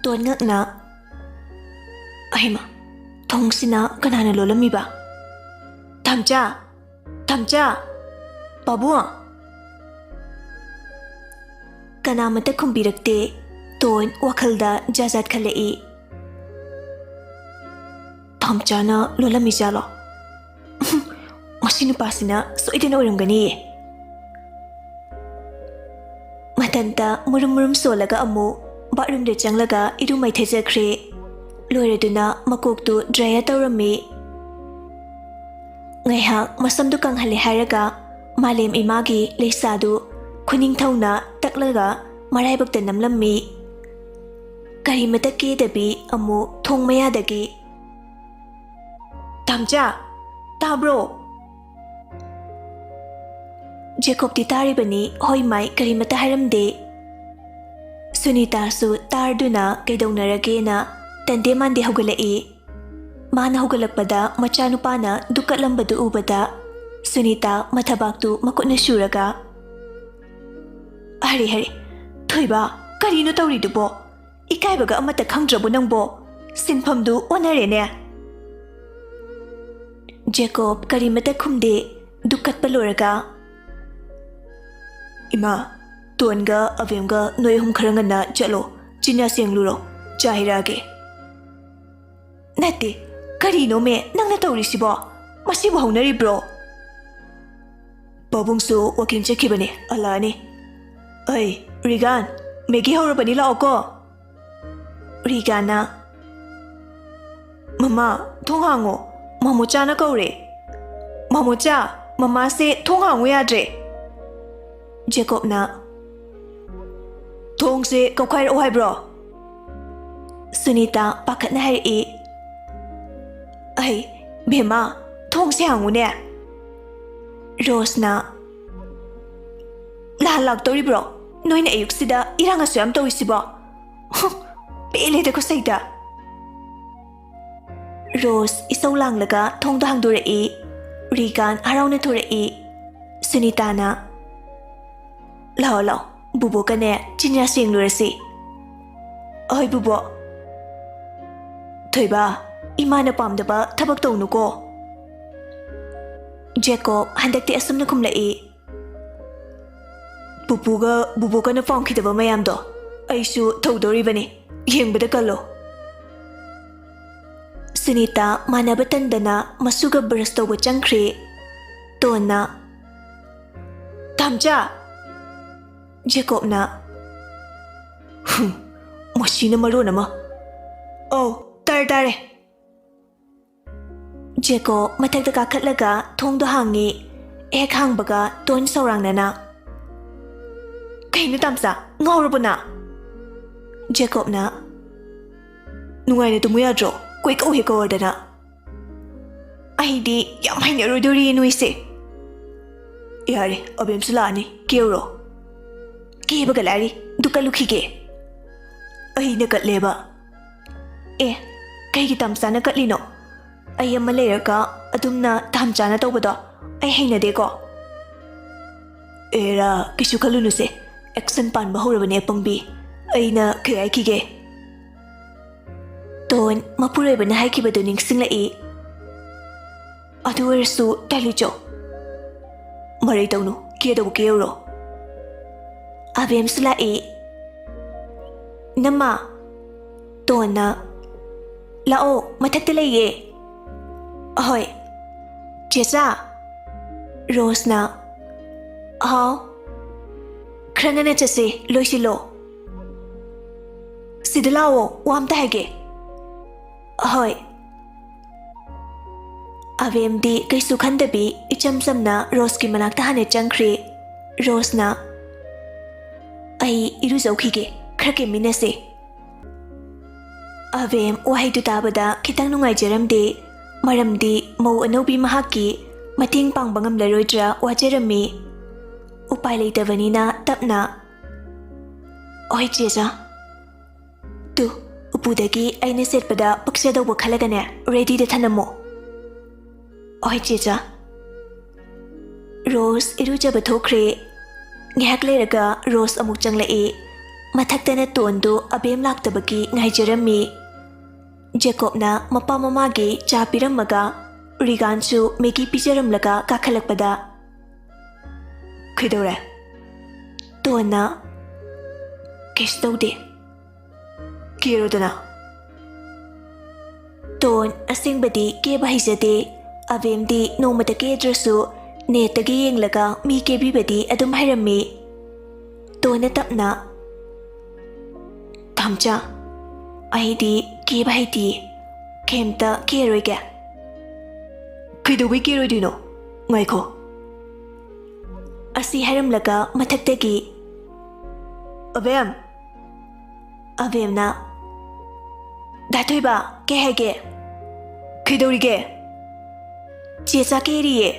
ꯇꯣꯟ ꯉꯛꯅ, "ꯑꯍꯩꯃ, ꯊꯣꯡꯁꯤꯅ ꯀꯅꯥꯅ ꯂꯣꯜꯂꯝꯃꯤꯕ? ꯊꯝꯆꯥ! ꯊꯝꯆꯥ! ꯄꯥꯕꯨꯡ!" ꯀꯅꯥꯃꯠꯇ ꯈꯨꯝꯕꯤꯔꯛꯇꯦ꯫ ꯇꯣꯟ ꯋꯥꯈꯜꯗ ꯖꯥꯠ ꯖꯥꯠ ꯈꯜꯂꯛꯏ꯫ "ꯊꯝꯆꯥꯅ ꯂꯣꯜꯂꯝꯃꯤꯖꯥꯠꯂꯣ? ꯃꯁꯤ ꯅꯨꯄꯥꯁꯤꯅ ꯁꯣꯏꯗꯅ ꯑꯣꯏꯔꯝꯒꯅꯤꯌꯦ꯫" ꯃꯊꯟꯇ ꯃꯨꯔꯨꯝ ꯃꯨꯔꯨꯝ ꯁꯣꯜꯂꯒ ꯑꯃꯨꯛ ꯕꯥꯠꯔꯨꯝꯗ ꯆꯪꯂꯒ ꯏꯔꯨ ꯃꯥꯏꯊꯖꯈ꯭ꯔꯦ꯫ ꯂꯣꯏꯔꯗꯨꯅ ꯃꯀꯣꯛꯇꯨ ꯗ꯭ꯔꯥꯏꯌꯔ ꯇꯧꯔꯝꯃꯤ꯫ ꯉꯥꯏꯍꯥꯛ ꯃꯁꯝꯗꯨ ꯀꯪꯍꯜꯂꯦ ꯍꯥꯏꯔꯒ ꯃꯥꯂꯦꯝ ꯏꯃꯥꯒꯤ ꯂꯩꯁꯥꯗꯨ ꯈꯨꯅꯤꯡꯊꯧꯅ ꯇꯛꯂꯒ ꯃꯔꯥꯏꯕꯛꯇ ꯅꯝꯂꯝꯃꯤ꯫ ꯀꯔꯤꯃꯇ ꯀꯦꯗꯕꯤ ꯑꯃꯨꯛ ꯊꯣꯡ ꯃꯌꯥꯗꯒꯤ, "ꯊꯝꯆꯥ, ꯇꯥꯕ꯭ꯔꯣ?" ꯖꯦꯀꯣꯕꯇꯤ ꯇꯥꯔꯤꯕꯅꯤ, ꯍꯣꯏ ꯃꯥꯏ ꯀꯔꯤꯃꯇ ꯍꯥꯏꯔꯝꯗꯦ꯫ ꯁꯨꯅꯤꯇꯥꯁꯨ ꯇꯥꯔꯗꯨꯅ ꯀꯩꯗꯧꯅꯔꯒꯦꯅ ꯇꯟꯗꯦ ꯃꯥꯟꯗꯦ ꯍꯧꯒꯠꯂꯛꯏ꯫ ꯃꯥꯅ ꯍꯧꯒꯠꯂꯛꯄꯗ ꯃꯆꯥꯅꯨꯄꯥꯅ ꯗꯨꯛꯀꯠꯂꯝꯕꯗꯨ ꯎꯕꯗ ꯁꯨꯅꯤꯇꯥ ꯃꯊꯕꯥꯛꯇꯨ ꯃꯈꯨꯠꯅ ꯁꯨꯔꯒ, "ꯍꯔꯦ ꯍꯔꯦ, ꯊꯣꯏꯕ, ꯀꯔꯤꯅꯣ ꯇꯧꯔꯤꯗꯨꯕꯣ? ꯏꯀꯥꯏꯕꯒ ꯑꯃꯠꯇ ꯈꯪꯗ꯭ꯔꯕꯣ ꯅꯪꯕꯣ? ꯁꯤꯟꯐꯝꯗꯨ ꯑꯣꯟꯅꯔꯦꯅꯦ!" ꯖꯦꯀꯣꯕ ꯀꯔꯤꯃꯇ ꯈꯨꯝꯗꯦ꯫ ꯗꯨꯛꯀꯠꯄ ꯂꯣꯏꯔꯒ, "ꯏꯃꯥ, ꯇꯣꯟꯒ ꯑꯕꯦꯝꯒ ꯅꯣꯏ ꯑꯍꯨꯝ ꯈꯔ ꯉꯟꯅ ꯆꯠꯂꯣ, ꯆꯤꯟꯌꯥ ꯁꯦꯡꯂꯨꯔꯣ, ꯆꯥ ꯍꯩꯔꯛꯑꯒꯦ꯫" "ꯅꯠꯇꯦ, ꯀꯔꯤꯅꯣꯃꯦ ꯅꯪꯅ ꯇꯧꯔꯤꯁꯤꯕꯣ? ꯃꯁꯤꯕꯨ ꯍꯧꯅꯔꯤꯕ꯭ꯔꯣ?" "ꯄꯥꯕꯨꯡꯁꯨ ꯋꯥꯀꯤꯡ ꯆꯠꯈꯤꯕꯅꯦ, ꯍꯜꯂꯛꯑꯅꯤ꯫" "ꯑꯩ "ꯔꯤꯒꯥꯟ, ꯃꯦꯒꯤ ꯍꯧꯔꯕꯅꯤ, ꯂꯥꯛꯑꯣꯀꯣ꯫" ꯔꯤꯒꯥꯟꯅ, "ꯃꯃꯥ, ꯊꯣꯡ ꯍꯥꯡꯉꯣ, ꯃꯥꯃꯣꯆꯥꯅ ꯀꯧꯔꯦ꯫ ꯃꯥꯃꯣꯆꯥ, ꯃꯃꯥꯁꯦ ꯊꯣꯡ ꯍꯥꯡꯉꯨ ꯌꯥꯗ꯭ꯔꯦ꯫" ꯖꯦꯀꯣꯕꯅ, "ꯊꯣꯡꯁꯦ ꯀꯧꯈꯥꯏꯔꯛꯑꯣ ꯍꯥꯏꯕ꯭ꯔꯣ?" ꯁꯨꯅꯤꯇꯥ ꯄꯥꯈꯠꯅ ꯍꯥꯏꯔꯛꯏ, "ꯑꯩ, ꯕꯦꯝꯃ, ꯊꯣꯡꯁꯦ ꯍꯥꯡꯉꯨꯅꯦ꯫" ꯔꯣꯁꯅ, "ꯂꯥꯟ ꯂꯥꯛꯇꯧꯔꯤꯕ꯭ꯔꯣ? ꯅꯣꯏꯅ ꯑꯌꯨꯛꯁꯤꯗ ꯏꯔꯥꯡ ꯑꯁꯨꯛ ꯌꯥꯝ ꯇꯧꯔꯤꯁꯤꯕꯣ? ꯍꯨꯝ, ꯄꯦꯜꯂꯦꯗ ꯈꯨꯁꯩꯗ꯫" ꯔꯣꯁ ꯏꯁꯧ ꯂꯥꯡꯂꯒ ꯊꯣꯡꯗꯣ ꯍꯥꯡꯗꯣꯔꯛꯏ꯫ ꯔꯤꯒꯥꯟ ꯍꯔꯥꯎꯅ ꯊꯣꯔꯛꯏ꯫ ꯁꯨꯅꯤꯇꯥꯅ, "ꯂꯥꯛꯑꯣ, ꯂꯥꯛꯑꯣ, ꯕꯨꯕꯣꯛꯀꯅꯦ ꯆꯤꯟꯌꯥ ꯁꯦꯡꯂꯨꯔꯁꯤ꯫" "ꯑꯍꯣꯏ, ꯕꯨꯕꯣꯛ꯫" "ꯊꯣꯏꯕ, ꯏꯃꯥꯅ ꯄꯥꯝꯗꯕ ꯊꯕꯛ ꯇꯧꯅꯨꯀꯣ꯫" ꯖꯦꯀꯣꯕ ꯍꯟꯗꯛꯇꯤ ꯑꯁꯨꯝꯅ ꯈꯨꯝꯂꯛꯏ, "ꯄꯨꯄꯨꯒ ꯕꯨꯕꯣꯛꯀꯅ ꯄꯥꯝꯈꯤꯗꯕ ꯃꯌꯥꯝꯗꯣ ꯑꯩꯁꯨ ꯊꯧꯗꯣꯔꯤꯕꯅꯤ, ꯌꯦꯡꯕꯗ ꯀꯜꯂꯣ꯫" ꯁꯨꯅꯤꯇꯥ ꯃꯥꯟꯅꯕ ꯇꯟꯗꯅ ꯃꯁꯨꯒ ꯕ꯭ꯔꯁ ꯇꯧꯕ ꯆꯪꯈ꯭ꯔꯦ꯫ ꯇꯣꯟꯅ, "ꯇꯥꯝꯆꯥ!" ꯖꯦꯀꯣꯕꯅ, "ꯍꯨꯝ, ꯃꯁꯤꯅ ꯃꯔꯣꯟ ꯑꯃ꯫ ꯑꯧ, ꯇꯥꯔꯦ, ꯇꯥꯔꯦ꯫" ꯖꯦꯀꯣꯕ ꯃꯊꯛꯇ ꯀꯥꯈꯠꯂꯒ ꯊꯣꯡꯗꯣ ꯍꯥꯡꯉꯤ꯫ ꯍꯦꯛ ꯍꯥꯡꯕꯒ ꯇꯣꯟ ꯁꯧꯔꯥꯡꯅꯅ, "ꯀꯩꯅꯣ ꯇꯥꯝꯆꯥ, ꯉꯥꯎꯔꯕꯣ ꯅꯪ?" ꯖꯦꯀꯣꯕꯅ, "ꯅꯨꯡꯉꯥꯏꯅ ꯇꯨꯝꯃꯨ ꯌꯥꯗ꯭ꯔꯣ? ꯀꯣꯏꯀꯧ ꯍꯦꯛ ꯀꯧꯔꯗꯅ꯫" "ꯑꯩꯗꯤ ꯌꯥꯝ ꯍꯩꯅꯔꯣꯏꯗꯣꯔꯤ ꯅꯣꯏꯁꯦ꯫" "ꯌꯥꯔꯦ, ꯑꯕꯦꯝꯁꯨ ꯂꯥꯛꯑꯅꯤ, ꯀꯦꯔꯨꯔꯣ꯫" "ꯀꯦꯕꯒ ꯂꯥꯏꯔꯤ, ꯑꯗꯨ ꯀꯠꯂꯨꯈꯤꯒꯦ꯫" "ꯑꯩꯅ ꯀꯠꯂꯦꯕ꯫" "ꯑꯦ, ꯀꯩꯒꯤ ꯇꯥꯝꯆꯥꯅ ꯀꯠꯂꯤꯅꯣ? ꯑꯩ ꯑꯃ ꯂꯩꯔꯒ ꯑꯗꯨꯝꯅ ꯇꯥꯝꯆꯥꯅ ꯇꯧꯕꯗꯣ ꯑꯩ ꯍꯩꯅꯗꯦꯀꯣ꯫" "ꯑꯦꯔꯥ, ꯀꯩꯁꯨ ꯈꯜꯂꯨꯅꯨꯁꯦ, ꯑꯦꯛꯁꯟ ꯄꯥꯟꯕ ꯍꯧꯔꯕꯅꯦ ꯑꯄꯪꯕꯤ꯫ ꯑꯩꯅ ꯀꯩ ꯍꯥꯏꯈꯤꯒꯦ?" ꯇꯣꯟ ꯃꯄꯨꯔꯣꯏꯕꯅ ꯍꯥꯏꯈꯤꯕꯗꯨ ꯅꯤꯡꯁꯤꯡꯂꯛꯏ꯫ "ꯑꯗꯨ ꯑꯣꯏꯔꯁꯨ ꯇꯜꯂꯤꯆꯣ꯫" "ꯃꯔꯩ ꯇꯧꯅꯨ, ꯀꯦꯗꯧꯕ ꯀꯦꯔꯨꯔꯣ꯫" ꯑꯕꯦꯝꯁꯨ ꯂꯥꯛꯏ꯫ "ꯅꯃꯥ꯫" ꯇꯣꯟꯅ, "ꯂꯥꯛꯑꯣ, ꯃꯊꯛꯇ ꯂꯩꯌꯦ꯫" "ꯑꯍꯣꯏ꯫ ꯆꯦꯆꯥ꯫" ꯔꯣꯁꯅ, "ꯍꯥꯎ꯫" ꯈꯔ ꯉꯟꯅ ꯆꯠꯁꯦ, ꯂꯣꯏꯁꯤꯜꯂꯣ꯫ ꯁꯤꯗ ꯂꯥꯛꯑꯣ, ꯋꯥ ꯑꯝꯇ ꯍꯥꯏꯒꯦ꯫ ꯍꯣꯏ꯫ ꯑꯕꯦꯝꯗꯤ ꯀꯩꯁꯨ ꯈꯟꯗꯕꯤ ꯏꯆꯝ ꯆꯝꯅ ꯔꯣꯁꯀꯤ ꯃꯅꯥꯛꯇ ꯍꯥꯟꯅ ꯆꯪꯈ꯭ꯔꯦ꯫ ꯔꯣꯁꯅ, "ꯑꯩ ꯏꯔꯨꯖꯧꯈꯤꯒꯦ, ꯈꯔ ꯀꯦꯃꯤꯟꯅꯁꯦ꯫" ꯑꯕꯦꯝ ꯋꯥꯍꯩꯗꯨ ꯇꯥꯕꯗ ꯈꯤꯇꯪ ꯅꯨꯡꯉꯥꯏꯖꯔꯝꯗꯦ, ꯃꯔꯝꯗꯤ ꯃꯧ ꯑꯅꯧꯕꯤ ꯃꯍꯥꯛꯀꯤ ꯃꯇꯦꯡ ꯄꯥꯡꯕ ꯉꯝꯂꯔꯣꯏꯗ꯭ꯔꯥ ꯋꯥꯖꯔꯝꯃꯤ꯫ ꯎꯄꯥꯏ ꯂꯩꯇꯕꯅꯤꯅ ꯇꯞꯅ, "ꯍꯣꯏ ꯆꯦꯆꯥ, ꯇꯨ, ꯎꯄꯨꯗꯒꯤ ꯑꯩꯅ ꯁꯦꯠꯄꯗ ꯄꯛꯆꯗꯧꯕ ꯈꯜꯂꯒꯅꯦ, ꯔꯦꯗꯤꯗ ꯊꯅꯝꯃꯣ꯫ ꯍꯣꯏ ꯆꯦꯆꯥ꯫" ꯔꯣꯁ ꯏꯔꯨꯖꯕ ꯊꯣꯛꯈ꯭ꯔꯦ꯫ ꯉꯥꯏꯍꯥꯛ ꯂꯩꯔꯒ ꯔꯣꯁ ꯑꯃꯨꯛ ꯆꯪꯂꯛꯏ꯫ ꯃꯊꯛꯇꯅ ꯇꯣꯟꯗꯨ ꯑꯕꯦꯝ ꯂꯥꯛꯇꯕꯒꯤ ꯉꯥꯏꯖꯔꯝꯃꯤ꯫ ꯖꯦꯀꯣꯕꯅ ꯃꯄꯥ ꯃꯃꯥꯒꯤ ꯆꯥ ꯄꯤꯔꯝꯃꯒ ꯔꯤꯒꯥꯟꯁꯨ ꯃꯦꯒꯤ ꯄꯤꯖꯔꯝꯂꯒ ꯀꯥꯈꯠꯂꯛꯄꯗ, "ꯀꯩꯗꯧꯔꯦ?" ꯇꯣꯟꯅ, "ꯀꯩꯁꯨ ꯇꯧꯗꯦ, ꯀꯦꯔꯣꯗꯅ꯫" ꯇꯣꯟ ꯑꯁꯦꯡꯕꯗꯤ ꯀꯦꯕ ꯍꯩꯖꯗꯦ꯫ ꯑꯕꯦꯝꯗꯤ ꯅꯣꯡꯃꯇ ꯀꯦꯗ꯭ꯔꯁꯨ ꯅꯦꯠꯇꯒꯤ ꯌꯦꯡꯂꯒ ꯃꯤ ꯀꯦꯕꯤꯕꯗꯤ ꯑꯗꯨꯝ ꯍꯩꯔꯝꯃꯤ꯫ ꯇꯣꯟꯅ ꯇꯞꯅ, "ꯇꯥꯝꯆꯥ, ꯑꯩꯗꯤ ꯀꯦꯕ ꯍꯩꯇꯤꯌꯦ, ꯀꯩꯝꯇ ꯀꯦꯔꯣꯏꯒꯦ꯫" "ꯀꯩꯗꯧꯕꯩ ꯀꯦꯔꯣꯏꯗꯣꯏꯅꯣ? ꯉꯥꯏꯈꯣ꯫" ꯑꯁꯤ ꯍꯥꯏꯔꯝꯂꯒ ꯃꯊꯛꯇꯒꯤ, "ꯑꯕꯦꯝ!" ꯑꯕꯦꯝꯅ, "ꯗꯥ ꯊꯣꯏꯕ, ꯀꯩ ꯍꯥꯏꯒꯦ?" "ꯀꯩꯗꯧꯔꯤꯒꯦ?" "ꯆꯦꯆꯥ ꯀꯦꯔꯤꯌꯦ꯫"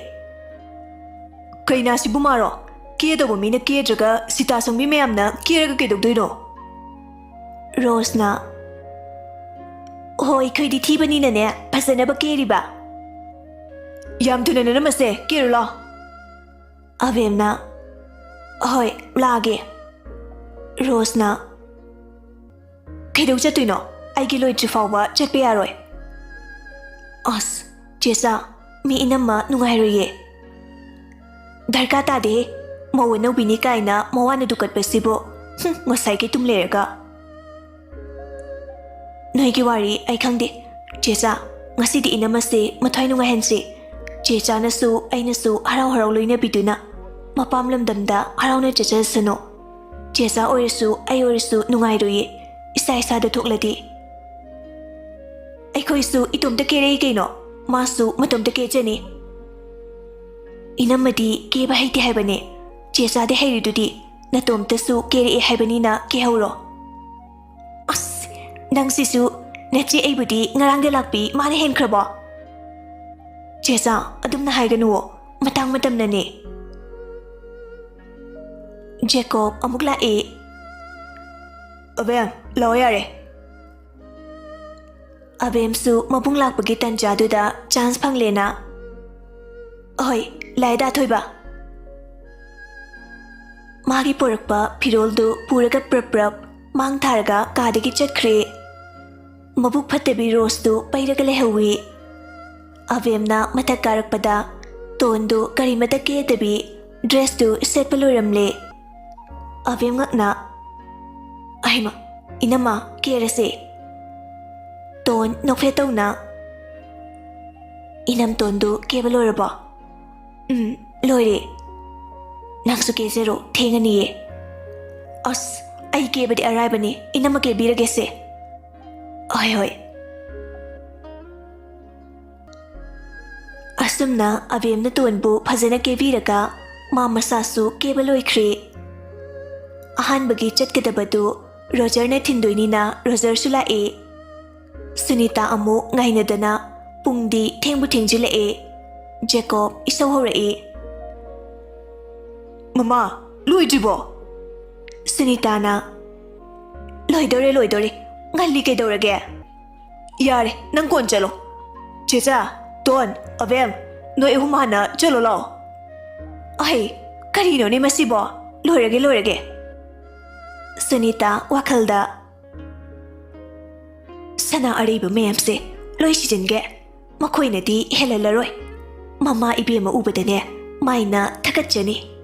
"ꯀꯩꯅꯥ ꯁꯤꯕꯨ ꯃꯥꯔꯣ? ꯀꯦꯗꯧꯕ ꯃꯤꯅ ꯀꯦꯗ꯭ꯔꯒ ꯁꯤꯇꯥ ꯁꯪꯕꯤ ꯃꯌꯥꯝꯅ ꯀꯦꯔꯒ ꯀꯩꯗꯧꯗꯣꯏꯅꯣ?" ꯔꯣꯁꯅ, "ꯍꯣꯏ, ꯑꯩꯈꯣꯏꯗꯤ ꯊꯤꯕꯅꯤꯅꯅꯦ, ꯐꯖꯅꯕ ꯀꯦꯔꯤꯕ꯫" "ꯌꯥꯝ ꯊꯨꯅ ꯅꯅꯝꯃꯁꯦ, ꯀꯦꯔꯨ ꯂꯥꯎ꯫" ꯑꯕꯦꯝꯅ, "ꯍꯣꯏ, ꯂꯥꯛꯑꯒꯦ꯫" ꯔꯣꯁꯅ, "ꯀꯩꯗꯧ ꯆꯠꯇꯣꯏꯅꯣ? ꯑꯩꯒꯤ ꯂꯣꯏꯗ꯭ꯔꯤ ꯐꯥꯎꯕ ꯆꯠꯄ ꯌꯥꯔꯣꯏ꯫" "ꯑꯁ, ꯆꯦꯆꯥ, ꯃꯤ ꯏꯅꯝꯃ ꯅꯨꯡꯉꯥꯏꯔꯣꯏꯌꯦ꯫" "ꯗꯔꯀꯥꯔ ꯇꯥꯗꯦꯍꯦ, ꯃꯧ ꯑꯅꯧꯕꯤꯅꯤ ꯀꯥꯏꯅ ꯃꯋꯥꯅ ꯗꯨꯀꯠꯄꯁꯤꯕꯨ꯫ ꯍꯨꯝ, ꯉꯁꯥꯏꯒꯤ ꯇꯨꯝ ꯂꯩꯔꯒ꯫" "ꯅꯣꯏꯒꯤ ꯋꯥꯔꯤ ꯑꯩ ꯈꯪꯗꯦ꯫ ꯆꯦꯆꯥ, ꯉꯁꯤꯗꯤ ꯏꯅꯝꯃꯁꯦ ꯃꯊ꯭ꯋꯥꯏ ꯅꯨꯡꯉꯥꯏꯍꯟꯁꯤ꯫ ꯆꯦꯆꯥꯅꯁꯨ ꯑꯩꯅꯁꯨ ꯍꯔꯥꯎ ꯍꯔꯥꯎ ꯂꯣꯏꯅꯕꯤꯗꯨꯅ ꯃꯄꯥꯝ ꯂꯝꯗꯝꯗ ꯍꯔꯥꯎꯅ ꯆꯠꯆꯁꯅꯨ꯫" ꯆꯦꯆꯥ ꯑꯣꯏꯔꯁꯨ ꯑꯩ ꯑꯣꯏꯔꯁꯨ ꯅꯨꯡꯉꯥꯏꯔꯣꯏꯌꯦ, ꯏꯁꯥ ꯏꯁꯥꯗ ꯊꯣꯛꯂꯗꯤ꯫ ꯑꯩꯈꯣꯏꯁꯨ ꯏꯇꯣꯝꯇ ꯀꯦꯔꯛꯏ ꯀꯩꯅꯣ, ꯃꯥꯁꯨ ꯃꯇꯣꯝꯇ ꯀꯦꯖꯅꯤ꯫ ꯏꯅꯝꯃꯗꯤ ꯀꯦꯕ ꯍꯩꯇꯦ ꯍꯥꯏꯕꯅꯦ, ꯆꯦꯆꯥꯗꯤ ꯍꯩꯔꯤꯗꯨꯗꯤ꯫ ꯅꯇꯣꯝꯇꯁꯨ ꯀꯦꯔꯛꯑꯦ ꯍꯥꯏꯕꯅꯤꯅ ꯀꯦꯍꯧꯔꯣ꯫ ꯑꯁ, ꯅꯪꯁꯤꯁꯨ꯫ ꯅꯆꯦ ꯑꯩꯕꯨꯗꯤ ꯉꯔꯥꯡꯗ ꯂꯥꯛꯄꯤ ꯃꯥꯅ ꯍꯦꯟꯈ꯭ꯔꯕꯣ? ꯆꯦꯆꯥ, ꯑꯗꯨꯝꯅ ꯍꯥꯏꯒꯅꯨꯋꯣ, ꯃꯇꯥꯡ ꯃꯇꯝꯅꯅꯦ꯫ ꯖꯦꯀꯣꯕ ꯑꯃꯨꯛ ꯂꯥꯛꯑꯦ꯫ ꯑꯕꯦꯝ, ꯂꯥꯛꯑꯣ ꯌꯥꯔꯦ꯫ ꯑꯕꯦꯝꯁꯨ ꯃꯕꯨꯡ ꯂꯥꯛꯄꯒꯤ ꯇꯟꯖꯥꯗꯨꯗ ꯆꯥꯟꯁ ꯐꯪꯂꯦꯅ꯫ ꯑꯍꯣꯏ, ꯂꯥꯛꯑꯦꯗ ꯑꯊꯣꯏꯕ꯫ ꯃꯥꯒꯤ ꯄꯣꯔꯛꯄ ꯐꯤꯔꯣꯜꯗꯨ ꯄꯨꯔꯒ ꯄ꯭ꯔꯞ ꯄ꯭ꯔꯞ ꯃꯥꯡ ꯊꯥꯔꯒ ꯀꯥꯗꯒꯤ ꯆꯠꯈ꯭ꯔꯦ꯫ ꯃꯕꯨꯛ ꯐꯠꯇꯕꯤ ꯔꯣꯁꯇꯨ ꯄꯩꯔꯒ ꯂꯩꯍꯧꯋꯤ꯫ ꯑꯕꯦꯝꯅ ꯃꯊꯛ ꯀꯥꯔꯛꯄꯗ ꯇꯣꯟꯗꯨ ꯀꯔꯤꯃꯇ ꯀꯦꯗꯕꯤ ꯗ꯭ꯔꯦꯁꯇꯨ ꯁꯦꯠꯄ ꯂꯣꯏꯔꯝꯂꯦ꯫ ꯑꯕꯦꯝ ꯉꯛꯅ, "ꯑꯍꯩꯃ, ꯏꯅꯝꯃ, ꯀꯦꯔꯁꯦ꯫" ꯇꯣꯟ ꯅꯣꯛꯐꯦꯠ ꯇꯧꯅ, "ꯏꯅꯝꯇꯣꯟꯗꯨ ꯀꯦꯕ ꯂꯣꯏꯔꯕꯣ?" "ꯎꯝ, ꯂꯣꯏꯔꯦ꯫" "ꯅꯪꯁꯨ ꯀꯦꯖꯔꯣ, ꯊꯦꯡꯉꯅꯤꯌꯦ꯫" "ꯑꯁ, ꯑꯩ ꯀꯦꯕꯗꯤ ꯑꯔꯥꯏꯕꯅꯤ, ꯏꯅꯝꯃ ꯀꯦꯕꯤꯔꯒꯦꯁꯦ꯫" "ꯍꯣꯏ, ꯍꯣꯏ꯫" ꯑꯁꯨꯝꯅ ꯑꯕꯦꯝꯅ ꯇꯣꯟꯕꯨ ꯐꯖꯅ ꯀꯦꯕꯤꯔꯒ ꯃꯥ ꯃꯁꯥꯁꯨ ꯀꯦꯕ ꯂꯣꯏꯈ꯭ꯔꯦ꯫ ꯑꯍꯥꯟꯕꯒꯤ ꯆꯠꯀꯗꯕꯗꯨ ꯔꯣꯖꯔꯅ ꯊꯤꯟꯗꯣꯏꯅꯤꯅ ꯔꯣꯖꯔꯁꯨ ꯂꯥꯛꯑꯦ꯫ ꯁꯨꯅꯤꯇꯥ ꯑꯃꯨꯛ ꯉꯥꯏꯅꯗꯅ ꯄꯨꯡꯗꯤ ꯊꯦꯡꯕꯨ ꯊꯦꯡꯖꯤꯜꯂꯛꯑꯦ꯫ ꯖꯦꯀꯣꯕ ꯏꯁꯧ ꯍꯧꯔꯛꯑꯦ꯫ "ꯃꯃꯥ, ꯂꯣꯏꯗ꯭ꯔꯤꯕꯣ?" ꯁꯨꯅꯤꯇꯥꯅ, "ꯂꯣꯏꯗꯣꯔꯦ, ꯂꯣꯏꯗꯣꯔꯦ꯫ ꯉꯜꯂꯤ ꯀꯩꯗꯧꯔꯒꯦ?" "ꯌꯥꯔꯦ, ꯅꯪ ꯀꯣꯟ ꯆꯠꯂꯣ꯫ ꯆꯦꯆꯥ, ꯇꯣꯟ, ꯑꯕꯦꯝ, ꯅꯣꯏ ꯑꯍꯨꯝ ꯍꯥꯟꯅ ꯆꯠꯂꯣ ꯂꯥꯛꯑꯣ꯫" "ꯑꯍꯩ, ꯀꯔꯤꯅꯣꯅꯦ ꯃꯁꯤꯕꯣ? ꯂꯣꯏꯔꯒꯦ, ꯂꯣꯏꯔꯒꯦ꯫" ꯁꯨꯅꯤꯇꯥ ꯋꯥꯈꯜꯗ, "ꯁꯅꯥ ꯑꯔꯩꯕ ꯃꯌꯥꯝꯁꯦ ꯂꯣꯏ ꯁꯤꯖꯤꯟꯒꯦ꯫ ꯃꯈꯣꯏꯅꯗꯤ ꯍꯦꯜꯍꯜꯂꯔꯣꯏ꯫ ꯃꯃꯥ ꯏꯕꯦꯝꯃ ꯎꯕꯗꯅꯦ ꯃꯥꯏꯅ ꯊꯀꯠꯆꯅꯤ꯫"